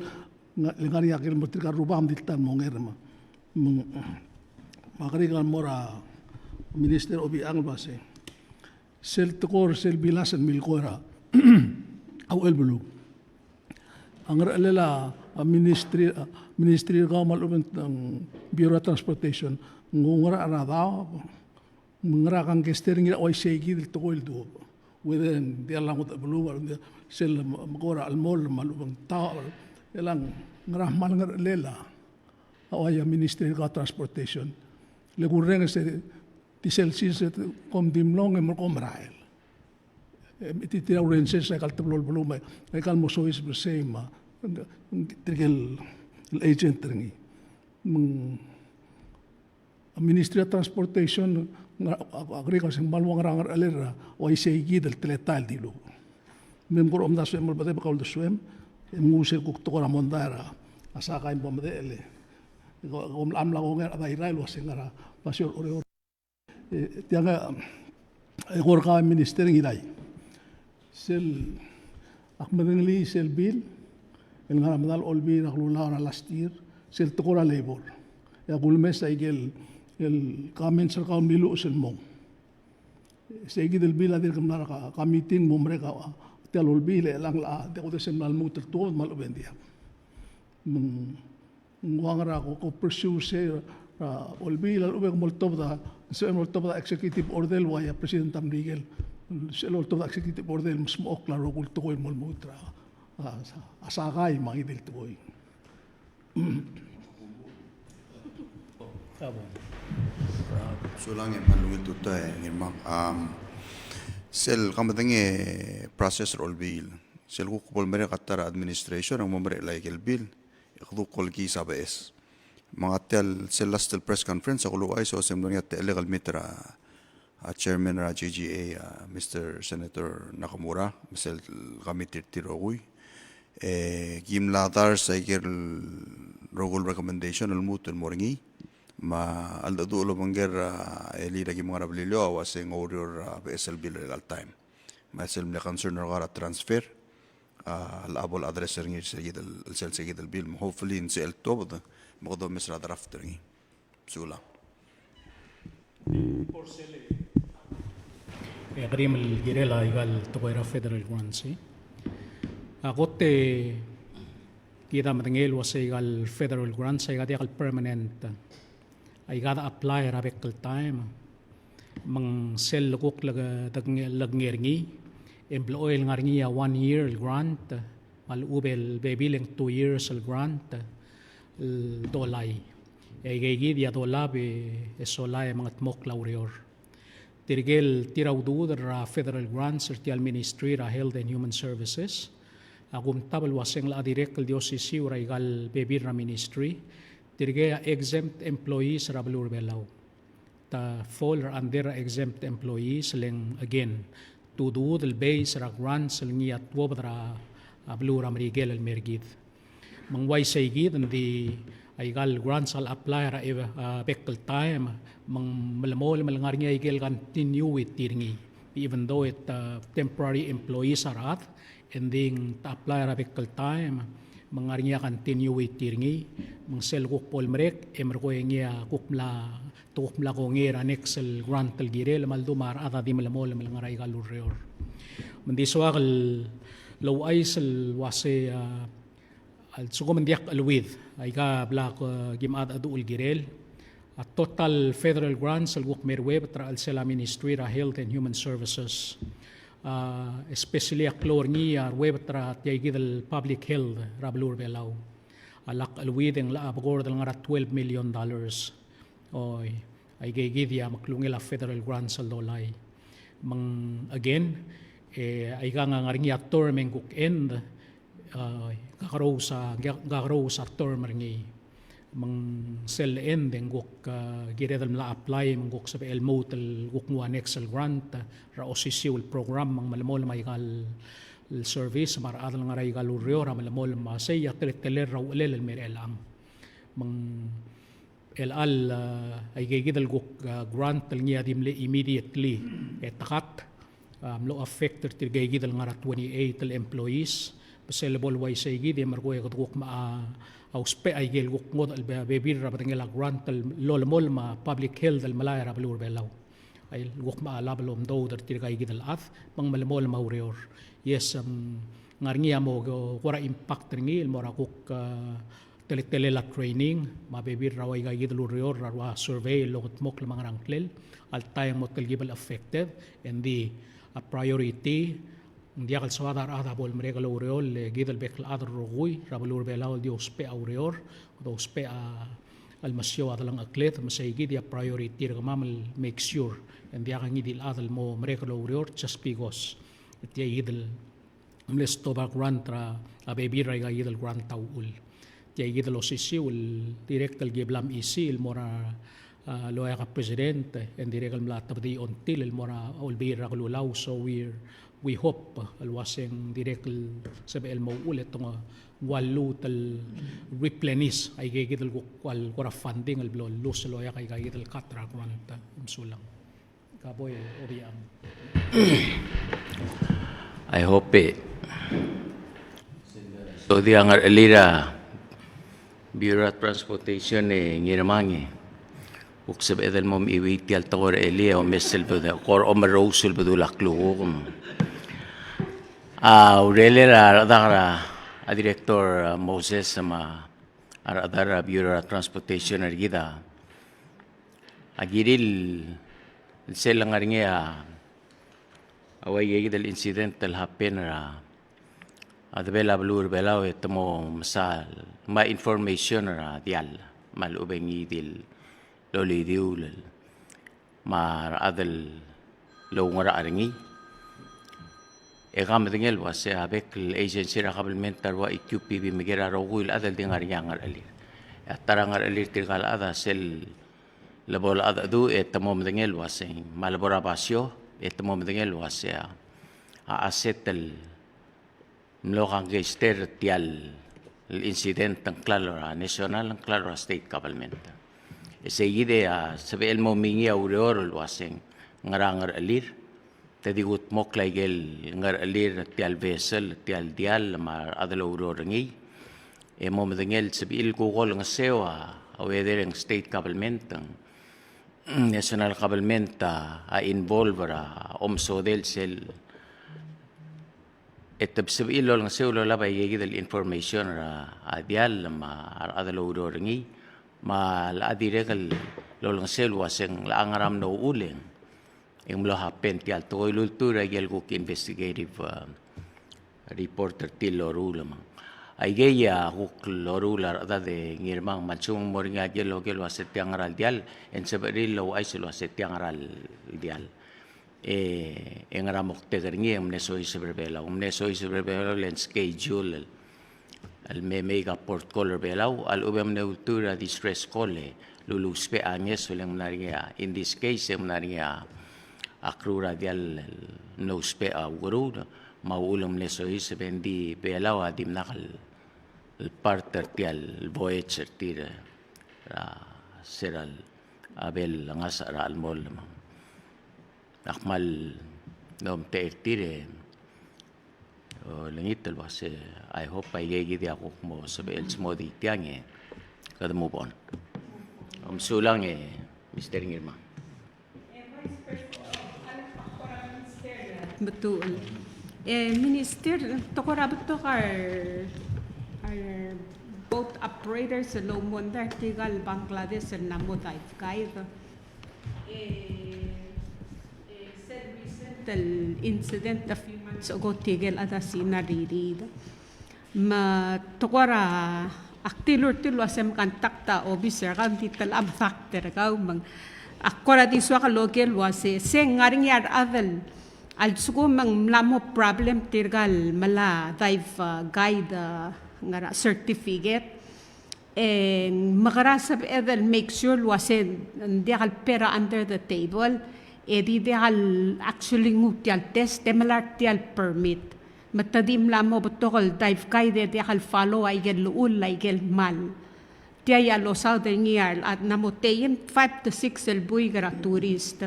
ng, le ngar er ngii a ker el mo er tirka el rubak me di le ta el mo onger me. Me ng, me a kerekikl el mo er a Minister Obichang el uase, sel tekoi er sel bilas el milekoi er a uchelbeluu. A ngerchelel a, a ministry, a ministry er kau me a lechub e ng Bureau of Transportation, ng ngar er a daob, me ng ngar er a kangkei er ngii er a uaisei kid el tekoi el duubech. Whether ng diall a ngodech el beluu, me a lechub e ng diall, sel me-, mekera el mo, me a lechub e ng daob, e le ng ngar er a kmal ngerchelel a, a uaia ministry er kau a transportation. Le kurrenges e di sel sils e kom di mlong e merekong merael. E, tir a urenses er aika el teblo el beluu me aika el mo soiseb er sei me a, tirke el agent er ngii. Me ng, a Ministry of Transportation, ng, a, a, a kerik a se ng kmal ua ngerang er a ngerchelel er a uaisei kid el teletael el dilu. Me ng kora omdasu e mo lebo er a uldesuem, e nguu sel kuk tekoi er a mondai er a, a sakai me bo medechel e. Ko, kom mla, mla kongei er a chad er a Irrai el uase ng ngar er a basio er Oreor. E, tiang, e, kora ka Minister Ngiraiang. Sel, ak medengelii sel bill el ngar er a medal a Olbiil er a Kelulau er a last year, sel tekoi er a labor. E ak ulemes aike el, el comments er kau el miluches el mong. Sei kid el bill a dirk mla er a ka, ka meeting mo merek a, a, tia el Olbiil e chelechang a, a, diak kudesem el lmuut el tuobed me a lechub e ng diak. Me ng Ng ua ngera ko, ko pursue sei er a Olbiil a lechub e ke moltobed a, sebechem el moltobed a executive order el ua ia President a Merikel. Sel oltobed a executive order el mesmechokl a rokui el tekoi el mo lmuut er a, a, a sakai me a ngii di el tekoi. Sulang e mle ungil tutau e Ngirmang. Um, sel kemedengei a process er a Olbiil, sel kuk bo lemerek a ta er a administration a mo merek el ikel bill, e kede kuk olkiis a beches. Me ng tia el sel last el press conference a kuk louchais e se mlo er ngii a techellek el meet er a a chairman er a G G A, a Mister Senator Nakamura, me sel committee er tir el rokui. E ki mla dars a ikel rokui el recommendation el lmuut el mo er ngii, me a cheldecheduch el obengkel a elii er a ki mla er a Beliliou a uase ng oureor er a beches el bill er a ikal taem. Me sel mle concern er kau er a transfer, a, a bo le address er ngii er se kid el, sel se kid el bill, me hopefully ng sebechel el tuobed, me kede omes er a draft er ngii. Sulang. E kerim el kirel a ikal tekoi er a federal grants, e. A kot e kid a medengei el uase ikal federal grants a ika diak el permanent. A ika de apply er a bek el taem. Me ng sel lekuk lek-, leknge-, leknger ngii, e ng blechoel ngar ngii a one year el grant, me a lechub el bebil e ng two years el grant el dolai. E aikakid a dolab e sola e mengedmokl a ureor. Tirke el tir a udoud er a federal grants er tia el Ministry er a Health and Human Services a kumtab el uase ng locha dirrek el di osisiu er a ikal bebil er a ministry. Tirke a exempt employees er a beluu er a Belau. Te fall er a under er a exempt employees, le ng, again, te udoud el base er a grants el ngii a tuobed er a, a beluu er a Merikel el mer kid. Me ng uaisei kid, ng di a ikal grants a le apply er a, a bek el taem, me ng melemolem el ngar ngii a ikel continuity er ngii. Even though it, uh, temporary employees a rechad, e ng di te apply er a bek el taem, me ng ngar ngii a continuity er ngii, me ng sel kuk bo lemerek, e merekong e ngii a kuk mla, te kuk mla kongei er a next el grant el kirel, me a ldu me a rechad a di melemolem el ngar er a ikal ureor. Me ng di soak el ouchais el uase, a, a lsekum ng diak cheleuid, a ika bla ko, ki mla cheldecheduch el kirel, a total federal grants el kuk me ruebet er a chelsel a Ministry er a Health and Human Services. A, especially a klou er ngii a ruebet er a tia ikid el public health er a beluu er a Belau. A lak cheleuid e ng locha bekord el ngar er a twelve million dollars. Oi, aikakid a meklungel a federal grants el dolai. Me ng, again, e, a ika ng ngar ngii a term e ng kuk end, a, kakerous a, kakerous a term er ngii. Me ng sel end e ng kuk, a, kired el mla apply, me ng kuk sebechel el lmuut el kuk nguu a next el grant er a osisiu el program, me ng melemolem a ikal service, me a rechad el ngar er a ikal ureor a melemolem a sei a teletelel er a uchelel el mer chelechang. Me ng chelecha, a, aikakid el kuk, a, grant el ngii a di mle immediately, e te cut, a, mlo affect er tirkakid el ngar er a twenty-eight el employees, me sel bo leuaisei kid e merekong e kede kuk mla, a, ousbech a ikel kuk ngodech el be-, bebil er a bedengel a grant el lolemolem a public health el melai er a beluu er a Belau. A el kuk mla lab el omdoud er tirkakid el chad, me ng melemolem a ureor. Yes, ng ngar ngii a mo ko-, kora impact er ngii el mo er a kuk, a, teletelel a training, me a bebil er a ua ikakid el ureor er a ua survey el longedmokl me a ngerang klel, a ltaem e ng mo telkib el affected, e ng di a priority, ng diak el soad a rechad a bo lemerek el oureor, le kid el bek el chad el rokui er a beluu er a Belau el di ousbech a ureor, dousbech a, el mesiou a delengchekled, me sei kid a priority er kemam el make sure, e ng diak ngii di el chad el mo merek el oureor, just because. E tia kid el mle stop a grant er a, a bebil er a ikakid el grant a uchul. Tia kid el osisiu el direct el ki bla mechisii el mo er a, a, loia a president, e ng direct el mla tebedii a ongtil el mo er a Olbiil er a Kelulau, so we, we hope el uase ng direct el sebechel el mo uchul e te ng ua lluut el replenish a ikakid el kuk ua el kora funding el blo lose el oia a ikakid el cut er a grant. Mesulang. Ka bo e Obichang. I hope e. So di a ngerechelir a Bureau of Transportation e Ngirmang e kuk sebeched el mo mechiuii tia el tekoi er a elii e omes el bedul, kora omerous el bedul a klukuk. A urerel a rechad er a, a Director, a, Moses me a rechad er a Bureau of Transportation er kid a, a kirir el sel lengar er ngii a, a ua ikakid el incident el happen er a, a debel a beluu er a Belau e te mo mesa el, me a information er a diall, me a lechub e ngii di el lolidiul el me a rechad el oungerachel er ngii. E ke medengei el uasei a bek el agency er a kabelment a ua E Q P B me a rokui el chad el di ngar er ngii a ngerechelir. E a ta er a ngerechelir tirka el chad a sel lebo el chad e te mo medengei el uasei, me a lebo er a basio, e te mo medengei el uasei a, a asset el mlo kangkeister er tia el incident ng klalo er a national, ng klalo er a state government. E sei kid a sebechel el mo mengai a ureor el uasei ng ngera a ngerechelir, te di kudmokl a ikel ngerechelir er tia el vessel, tia el diall, me a rechad el oureor er ngii. E mo medengei el sebechir el kuk olengeseu a, a whether ng state government, ng national government a, a involve er a omesodel sel. E te sebechir el olengeseu el olab a ikakid el information er a, a diall me a rechad el oureor er ngii, me a locha dirrek el olengeseu el uasei ng locha ngera mlo uchul e ng mlo happen tia el tekoi el ultuil er a ikel kuk investigative, uh, report er tir el loruul me ng. Aikei a kuk loruul a rechedad e Ngirmang, me a lsekum ng mo er ngii a ikel oker el uasei tia ngera el diall, e ng sebechir el ouchais el uasei tia ngera el diall. E, e ngera moktek er ngii e ng mle soiseb er Belau. Ng mle soiseb er Belau el schedule el, el me make a port call er Belau, a lechub e ng mle ultuil er a distress call e lulusbech a ngeso el ng mla er ngii a, in this case, e ng mla er ngii a, a crew er a diall el mle ousbech a ukeruul, me a uchul e ng mle soiseb e ng di Belau a dimlak el, el part er tia el voyage er tir er a, se er a, a bel ngasech er a chelmoll me ng. Ak kmal omtechei er tir e olengit el uasei, I hope a ikakid a kuk mo sebechel el smodii tiang e kede move on. Omesulang e Mister Ngirmang. Betul. E, Minister, tekoi er a betok a re, a re boat operators el oumondai er tirka el Bangladesh el mla mo dive guide. E, e, sel recent el incident a few months ago, tirke el chad er a Sina a ririid. Me tekoi er a, ak dilu er tir el uasei me contact a obis er kau, ng di te locha medakt er kau, me ng, ak kora di soak el oker el uasei, se ng ngar er ngii a rechad el, a lsekum me ng mla mo problem tirka el mla dive, uh, guide, uh, ngar er a certificate. E ng mekera sebeched el make sure el uasei ng diak el pay er a under the table, e di diak el actually nguu tia el test, e melai er tia el permit. Me te di mla mo betok el dive guide e diak el follow a ikel llechul, a ikel kmal. Tia a losaod er ngii a rechad, ng mla mo teim five to six el buik er a tourist.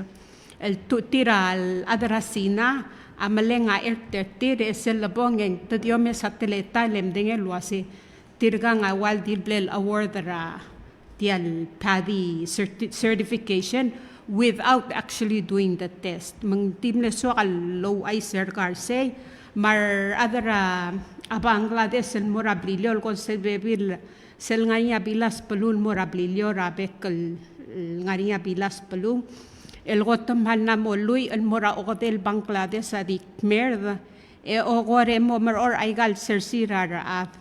El tu-, tir a rechad er a Sina a meleng a ert er tir, e sel lebong e ng te di omes a teletael e medengei el uasei tirkang a ua di bla le award er a tia el PADI certi-, certification without actually doing the test. Me ng di mle soak el ouchais er kau er sei, me a rechad er a Bangladesh el mo er a Beliliou, el kmo sel bebil, sel ngar er ngii a bilas beluu el mo er a Beliliou er a bek el, el ngar er ngii a bilas beluu, el kot el mla mo lluich el mo er a okedei el Bangladesh a di kmerd, e okor e mo merechorech aika el sersir a rechad.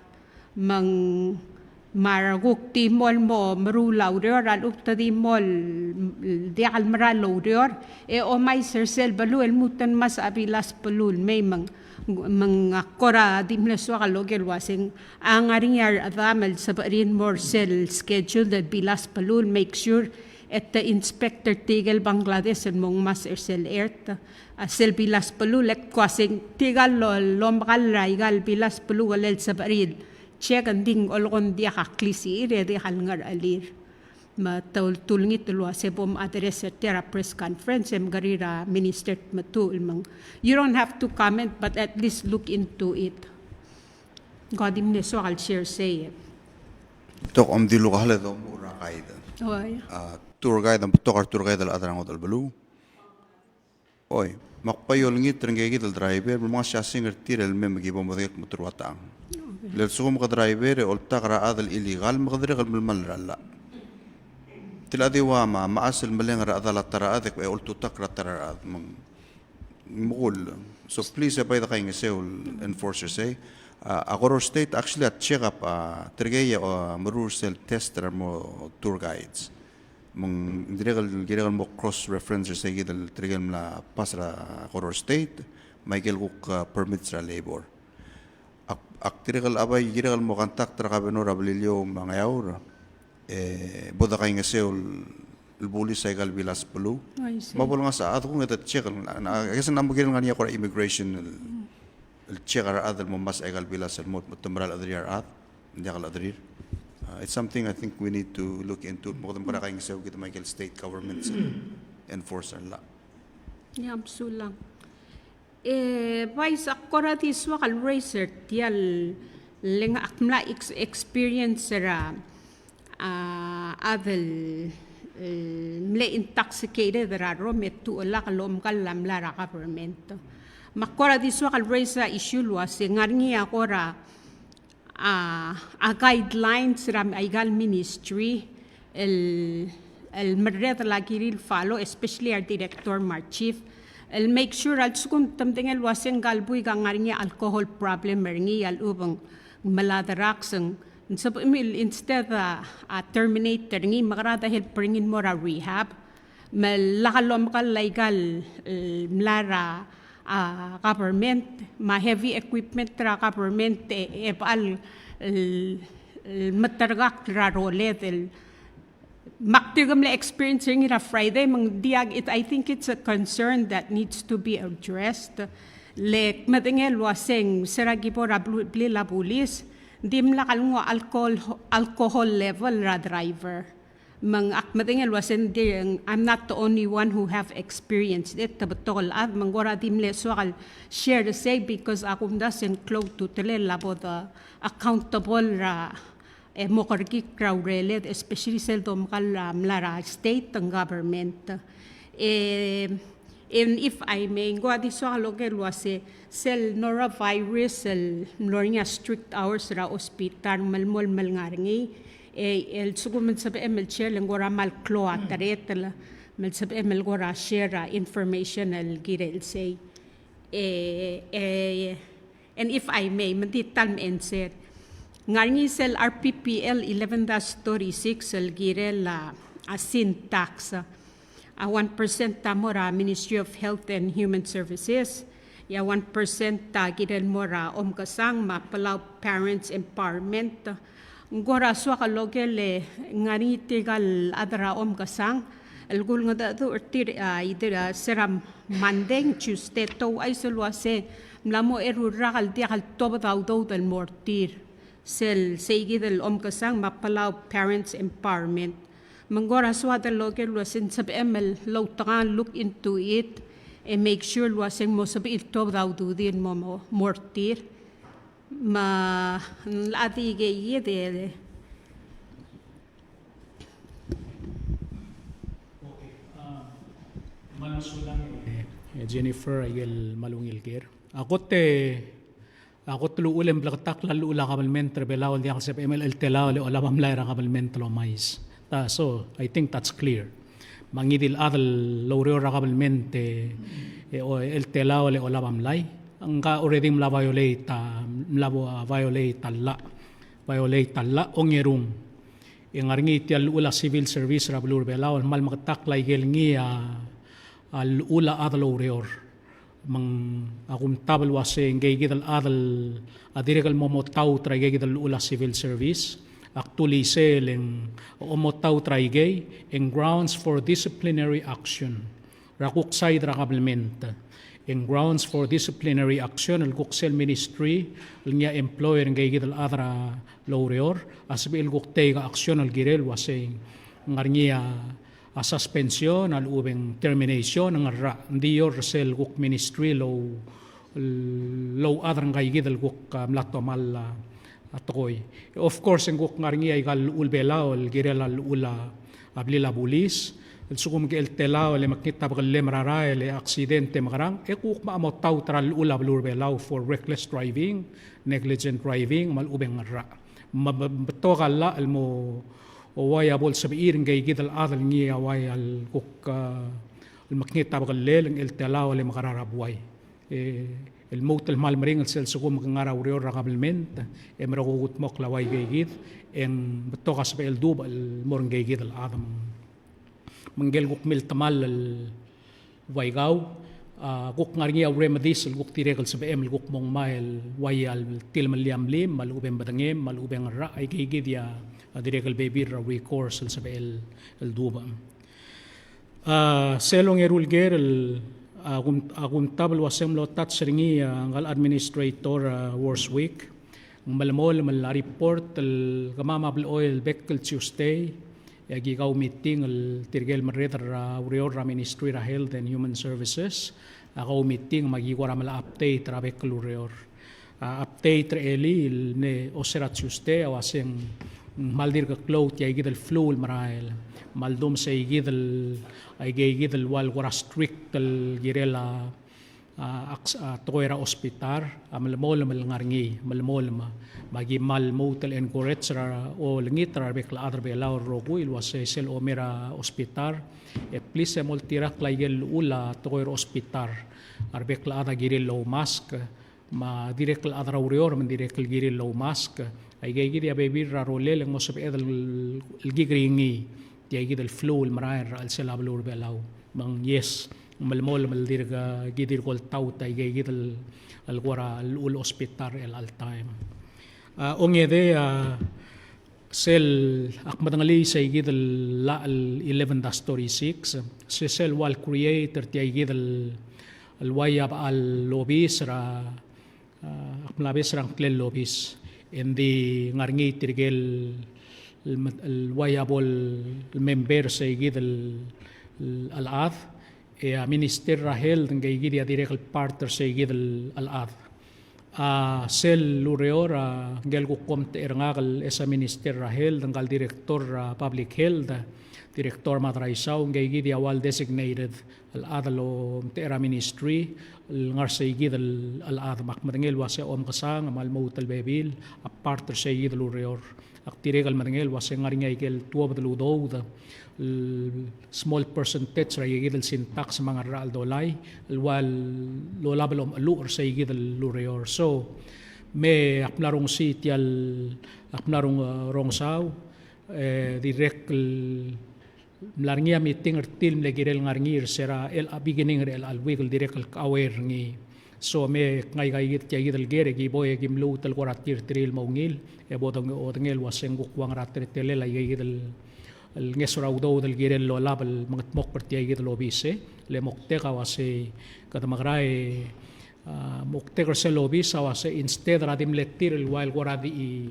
Me ng, me a rekuk di mo el mo meruul a ureor, a lechub te di mo el diak el mera el oureor, e omais er sel beluu el lmuut el ngmasech a bilas beluu el mei. Me ng, me ng ak kora di mle soak el oker el uasei, a ngar er ngii a rechedam el sebechir el mo er sel schedule el bilas beluu el make sure e te inspect er tirke el Bangladesh el mo ngmasech er sel ert, a sel bilas beluu, e le kmo uasei tirka el lo-, lomekall er aika el bilas beluu el sebechir el check, ng di ng olekoi ng diak a klisichir e diak el ngerechelir. Me te ul-, te ulengit el uasei bo maddress er tia er a press conference e mekerir a Minister Tmetuchl me ng, you don't have to comment, but at least look into it. Ng di mle soak el share sei. Tok, om dilu el kmo domuchel er a guide. Oi. A tour guide, a betok a tour guide el chad er a ngodech el beluu. Oi, me ak bai olengit er ngii kid el driver, me ng mla siasing er tir el mei me ki bo modengei el kmo te rua tang. Le lsekum ke driver e oltak er a chad el illegal me ke dirrek el melemall er a llach. Tia el di ua me a mechas el meleng er a chedal a ta er a chad e oltutakl er a ta er a chad. Me ng mekull. So please, e bai de kaingeseu el enforcer sei. A, a Koror State actually a check up, a, tirkei a, a, meruul er sel test er a mo tour guides. Me ng dirrek el, dirrek el mo cross reference er se kid el tirke el mla pass er a Koror State, me aike el kuk, uh, permits er a labor. Ak, ak dirrek el bai, dirrek el mo contact er a governor er a Beliliou me a Ngeaur, e bo dekaingeseu el, el bulis aika el bilas beluu. I see. Me bo lengasech a chad kung e de check el, na, na, I guess ng mo kirel ngar er ngii a kora immigration el, el check a rechad el mo mask aika el bilas el mo, mo temera el chederir a rechad, ng diak el chederir. Uh, it's something I think we need to look into, mo kede mekera kaingeseu kid me aike el state government el enforce er a law. Ia, mesulang. E, Vice, ak kora di soak el raise er tia el, le ng ak mla ex-, experience er a, a, chad el, el mle intoxicated er a rrom e tuchelak el omekall a mla er a government. Me ak kora di soak el raise a issue el uase ng ngar er ngii a kora a, a guidelines er a aika el ministry el, el merreder el kirir el follow, especially a re director me a re chief, el make sure a lsekum te medengei el uase ngka el buik a ngar er ngii a alcohol problem er ngii a lechub e ng melai a drugs, ng sebechem el instead a, a terminate er ngii, mekera de help er ngii el mo er a rehab. Me lak el omekall aika el, el mla er a, a, government, me a heavy equipment er a government, e, e bechal, el, el meterkakl er a roled el, me ak dirk mle experience er ngii er a Friday, me ng diak, it, I think it's a concern that needs to be addressed. Le ak medengei el uase ng se er a ki bo er a blu-, blil a bulis, ng dimlak el nguu a alcohol, alcohol level er a driver. Me ng ak medengei el uase ng di, I'm not the only one who have experienced it, te betok el chad, me ng kora di mle soak el share er sei because a kumdasu e ng klou a ultutelel a bo de accountable er a, e, mo kerekikl er a ureled, especially sel domekall a mla er a state and government. E, And if I may, ng kora di soak el oker el uase sel norovirus el mlo er ngii a strict hours er a hospital, me le mo el mle ngar er ngii, e, el lsekum ng sebechem el share, le ng kora kmal klou a tereter, me le sebechem el kora share a information el kirel sei. E, e, And if I may, me ng di ta el mle answer. Ng ngar er ngii sel R P P L eleven dash thirty-six el kirel a, a sin tax. A one percent a mo er a Ministry of Health and Human Services. E a one percent a kirel mo er a Omkesang me a Palau Parents Empowerment. Ng kora soak el oker el ngar er ngii tirka el chad er a Omkesang el kulengedecheduch er tir, a, either, a, se er a Monday, Tuesday, te ouchais el uase ng mla mo eru el rak el diak el tobed a udoud el mo er tir. Sel seikid el Omkesang me a Palau Parents Empowerment. Me ng kora soak el oker el uase ng sebechem el outekangel, look into it, e make sure el uase ng mo sebechir el tobed a ududir el mo, mo, mo er tir. Me ng locha di ikei kid e. Okay, um, me a sulang e, e Jennifer, a ikel me a ungil ker. A kot e, a kot el uchul e ng bleketakl a llechul a kabelment er a Belau el diak el sebechem el cheltelaol e olab a mlai er a kabelment el omais. Ta, so, I think that's clear. Me a ngii di el chad el oureor er a kabelment e, e, o, cheltelaol e olab a mlai. Ngka already mla violate a, mla bo, a, violate a llach. Violate a llach, ongerung. E ng ngar er ngii tia el llechul a civil service er a beluu er a Belau el kmal meketakl a ikel ngii a, a llechul a chad el oureor. Me ng, a kumtab el uase ngikei kid el chad el, a dirrek el mo motaut er a ikei kid el llechul a civil service. Ak dulii sel e ng omotaut er a ikei, e ng grounds for disciplinary action er a kuk side er a kabelment. E ng grounds for disciplinary action el kuk sel ministry el ngii a employer er ngikei kid el chad er a loureor, a sebechir el kuk take a action el kirel el uase ng ngar er ngii a, a suspension, a lechub e ng termination, ng ngerang, ng di er sel kuk ministry el ou, el ouchad er ngikei kid el kuk, a, mla tomall a, a tekoi. Of course, e ng kuk ngar er ngii aika el llechul Belau el kirel a llechul a, a blil a bulis, el lsekum ke cheltelaol e mekngit a bekellem er a rael e accident e mekerang, e kuk mo motaut er a llechul a beluu er a Belau for reckless driving, negligent driving, me a lechub e ng ngerang. Me, me, betok a llach el mo, ouai a bo lsebechir ngikei kid el chad el ngii a uai el kuk, a, el mekngit a bekellel, ng cheltelaol e mekerang er a buai. E, el lmuut el kmal meringel sel lsekum ke ngar er a ureor er a kabelment, e merekong e kudmokl a uai ikei kid, e ng betok a sebechel dubech el mo er ngikei kid el chad. Me ng Me ngike el kuk miltemall el ua ikau, a, kuk ngar er ngii a remedies el kuk dirrek el sebechem el kuk mo ngmai el ua ia el tilemellii a mlim, me a lechub e ng bedengem, me a lechub e ng ngerang, aike kid a, a, dirrek el bebil er a recourse el sebechel el dubech. A, sel ongeru el ker el, a, kum-, a, kumtab el ua se ng mlo touch er ngii, a, ngka el administrator, a, Worswick, ng melemolem el a report el kemam a blechoel el bek el Tuesday, e aki kau meeting el tirke el merreder er a ureor er a Ministry er a Health and Human Services, a kau meeting me aki kora mla update er a bek el ureor. A, update er a elii el mle oser a Tuesday a ua se ng kmal dirk klou tia kid el flu el merael. Me a ldu me sei kid el, aike kid el ua el kora strict el kirel a, a, aks-, a, tekoi er a hospital, a melemolem el ngar er ngii, melemolem. Me aki kmal lmuut el encourage er a, olengit er a rebek el chad er a Belau el rokui el ua se sel omer a hospital, e please e moltirakl aike el llechul a tekoi er a hospital. A rebek el chad a kirir el oumask, me a dirrek el chad er a ureor me ng dirrek el kirir el oumask. Aike kid a bebil er a rolel e ng mo sebeched el, el kikrii ngii tia kid el flu el merael er a chelsel a beluu er a Belau. Me ng yes, ng melemolem el dirk, ki dirk oltaut aike kid el, el kora llechul hospital er chelecha el taem. A, ongedei, a, sel ak medengelii sei kid el llach el eleven dash thirty-six, se sel ua el create er tia kid el, el ua ia bechal obis er a, a, ak mla bes er a ngklel el obis. Engdi ngar er ngii tirke el, el, el ua ia bo el member sei kid el, el chelechad, e a Minister er a Health, ngike kid a dirrek el part er sei kid el chelechad. A sel ureor, a, ngike el kuk omtechei er ngak el, as a Minister er a Health, ngka el Director er a Public Health, Director Madraisau, ngike kid a ua el designated el chad el omtechei er a Ministry el ngar sei kid el chelechad. Me ak medengei el ua se a Omkesang me a lmuut el bebil a part er sei kid el ureor. Ak dirrek el medengei el ua se ng ngar er ngii aike el tuobed el udoud, el small percentage er aike kid el syntax me a ngar er a cheldolai, el ua el lolab el omecheluch er sei kid el ureor. So, me ak mla rongesii tia el, ak mla rong-, rongesau, e, dirrek el mla er ngii a meeting er tir el mle kirel ngar er ngii er se er a chelecha, beginning er chelecha el week el dirrek el kaware er ngii. So me kngai aika kid tia kid el ker e ki bo e ki mluut el kora tir er tir el mo ungil, e bo deng-, odengei el ua se ng kuk ua ngera teletelel aika kid el, el ngeso er a udoud el kirel lolab el mengedmokl er tia kid el obis, e le moktek a ua se kede mekerang e, a, moktek er sel obis a ua se instead er a di mle tir el ua el kora di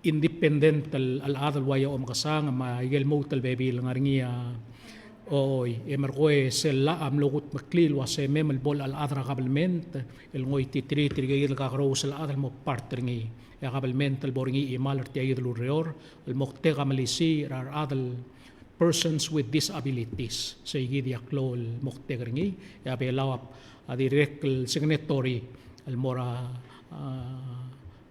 independent el, el chad el ua ia Omkesang me aike el lmuut el bebil el ngar er ngii a oi, e merekong e sel llach a mlo kudmeklii el ua se mei me bo el chelechad er a kabelment el ngoititerir tirke el kakerous el chad el mo part er ngii. E a kabelment el bo er ngii a chimal er tia kid el ureor, el moktek a melisiich er a rechad el persons with disabilities. Sei kid a klou el moktek er ngii, e a Belau a, a dirrek el signatory el mo er a, a,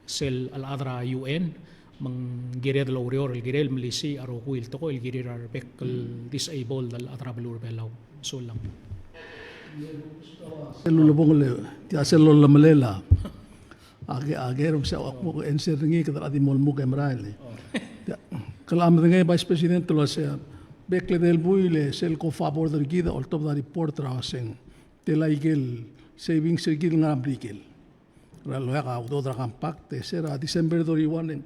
sel chelechad er a U N, me ng kired el oureor el kirel el melisiich a rokui el tekoi el kirir a rebek el disabled el chad er a beluu er a Belau. Sulang. Sel ulebongel, tia sel lolemelel a, a ke, a ker me se a kuk answer er ngii, kede di mo lmuk e merael. Tia, ke medengei Vice President el ua se, bek el edei el buil e sel kofabord er kid a oltobed a report er a ua se ng tela aike el savings er kid el ngar er a Merikel er a loia a udoud er a compact, e se er a December thirty-one e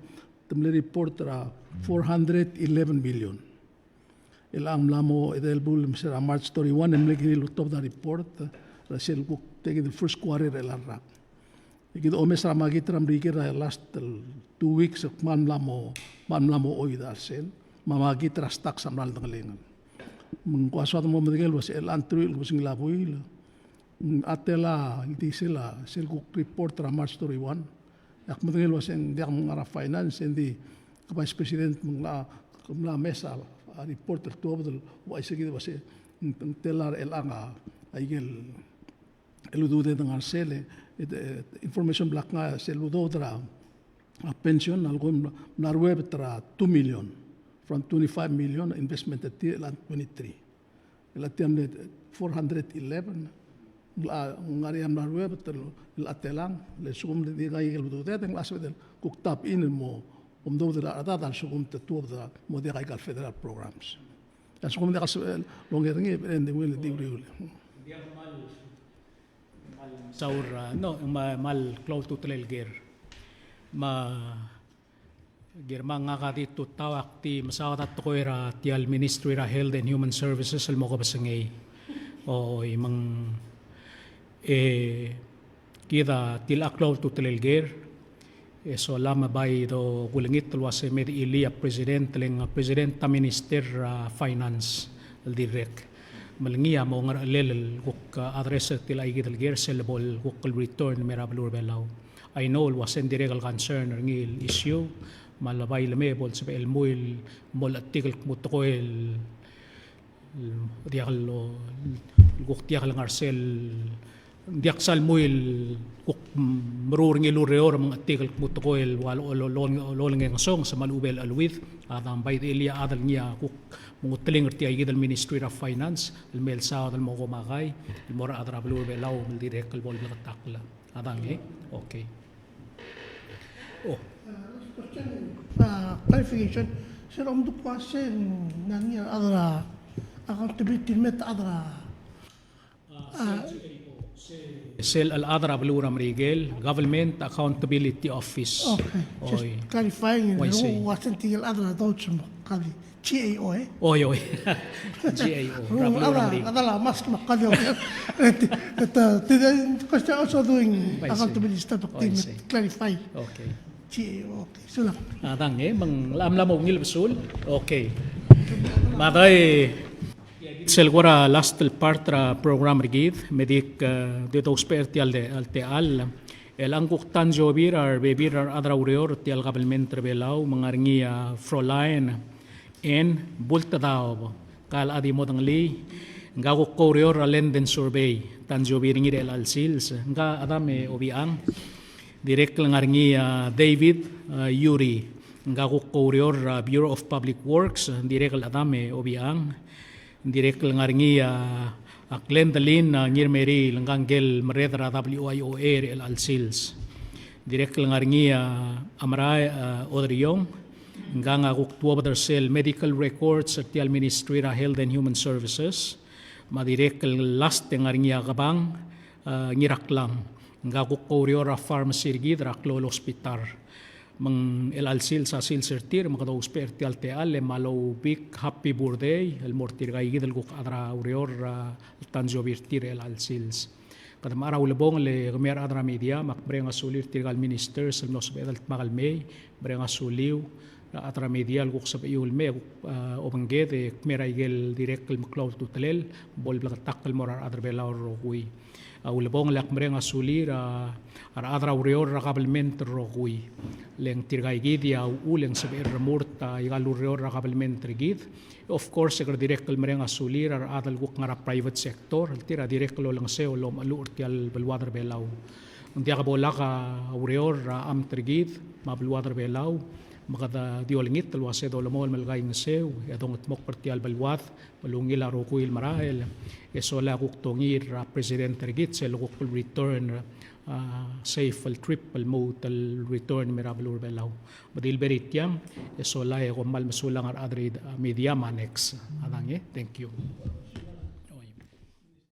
te mle report er a four hundred eleven million. Chelechang mla mo edei el buil me se er a March thirty-one e mle kirir el oltobed a report er a sel kuk tia kid el first quarter er chelecha el rak. E kid omes er a makit er a Merikel er a last el two weeks e kmal mla mo, kmal mla mo oid a sel, me a makit er a stocks a mla ledengelengel. Me ng ko soad el mo medengei el ua se chelechang teruich el kebesengil a buil, ng a tela el di sel, a sel kuk report er a March thirty-one. E ak medengei el ua se ng diak mngar er a finance, e ng di ke Vice President me ng mla, mla mes a report el tuobed el uaisei kid el ua se ng tela er chelechang a, aike el, el udoud el ngar er sel, e, e, information el bla kngai sel udoud er a, a pension a leko mla, mla ruebet er a two million, from twenty-five million investment er tir er chelechang twenty-three. Chelecha tia mle four hundred eleven, ng ngar er ngii a mla ruebet el, el chelecha el, le lsekum ng di ngai aike el udoud e ng sebeched el kuk tap in el mo, omdoud er a rechad a lsekum te tuobed el mo diak aika el federal programs. A lsekum ng diak a sebechel el onger er ngii, e ng di ungil e di uriul. Ng diak kmal, kmal mesaul, a, no, me, kmal klou a ultutelel el ker. Me ker me ngak a di tutau, ak di mesaod a tekoi er tia el Ministry er a Health and Human Services el mo kebesengei. Oi, me ng, e, kid a tilechakl a ultutelel el ker, e sola me bai dolengit el uase me de chilii a President, le ng President a Minister er a Finance el dirrek. Me le ngii a mo ngerchelel el kuk address er tilecha kid el ker, sel bo el kuk el return el mei er a beluu er a Belau. I know el uase ng dirrek el concern er ngii el issue, me a le bai le mei e bo el sebechel el mui el mo lechetik el kmo tekoi el, el diak el, el kuk diak el ngar sel, diak sal mui el kuk meruul er ngii el ureor me ng chetik el kmo tekoi el ua lo, lo, lo, lo, lolengesonges me a lechub e cheleuid, a dang bai de chilii a chad el ngii a kuk menguteling er tia kid el Ministry er a Finance, el mei el saod el mo komakai, el mo er a rechad er a beluu er a Belau, me le dirrek el bo el bleketakl. A dang, e? Okay. Oh. Uh, last question, uh, clarification. Sir, omdu kmo se ng ngar er ngii a rechad er a accountability el mei a rechad er a, uh, sel chad er a beluu er a Merikel, Government Accountability Office. Okay. Just clarifying, oi, el sei. Ua se ng tirke el chad er a doutsch me kadi G A O, e? Oi, oi. G A O. Ru, er a beluu er a Merikel. Adang a mask me kadi, oi. But, uh, the, the question also doing, oi, sei, accountability stuff, oi, sei, clarify. Okay. G A O, okay. Sulang. A dang, e, me ng mla mo ungil besul. Okay. Me a dai, sel kora last el part er a program er kid, me dik, uh, di dousbech er tia el de, el techall. El ng kuk tanziobi er a rebebil er a rechad er a ureor er tia el kabelment er a Belau, me ng ngar er ngii a Fräulein Ann Bultdaub, ka el chad di modengelii, ngka kuk oureor er a Land and Survey, tanziobi er ngii er chelecha el sils, ngka a chedam e obichang. Dirrek el ngar er ngii a David, a, Yuri, ngka kuk oureor er a Bureau of Public Works, dirrek el chedam e obichang. Dirrek el ngar er ngii a, a Glendaline, a, Ngirmeriil, ngka ngike el merreder er a W I O A er chelecha el sils. Dirrek el ngar er ngii a, a Merae, a, Oderiong, ngka a kuk tuobed er sel medical records er tia el Ministry er a Health and Human Services. Me a dirrek el last e ngar er ngii a Kebang, a, Ngiraklang, ngka kuk oureor er a pharmacy er kid er a klou el hospital. Me ng chelecha el sils a sils er tir, me kede ousbech er tia el techall e me a lou big happy birthday el mo er tirka kid el kuk chad er a ureor, a, el tanziobi er tir er chelecha el sils. Kede mechar a ulebongel e kemiu a rechad er a media, me ak mereng a sulir tirka el ministers el mlo sebeched el dmak el mei, mereng a suliu, a rechad er a media el kuk sebechiu el mei, kuk, a, obengked e kmei er a ikel dirrek el meklou a ultutelel, bo el bleketakl el mo er a rechad er a Belau el rokui. A ulebongel e ak mereng a sulir a, a rechad er a ureor er a kabelment el rokui. Le ng tirka kid a uchul e ng sebechel el remurt a ikal ureor er a kabelment er kid. Of course, e kede dirrek el mereng a sulir a rechad el kuk ngar er a private sector, el tir a dirrek el olengeseu el omecheluch er tia el beluad er a Belau. Ng diak bo lak a ureor er a amt er kid me a beluad er a Belau, me kede di olengit el uase dolemolem el kaingeseu e dongedmokl er tia el beluad, me lungil a rokui el merael, e sola e kuk dongiil er a president er kid sel kuk return, a, safe el trip el lmuut el return el mei er a beluu er a Belau. Me di le bai er tiang, e sola e kom kmal mesulang a rechad er a media me a next. A dang e, thank you.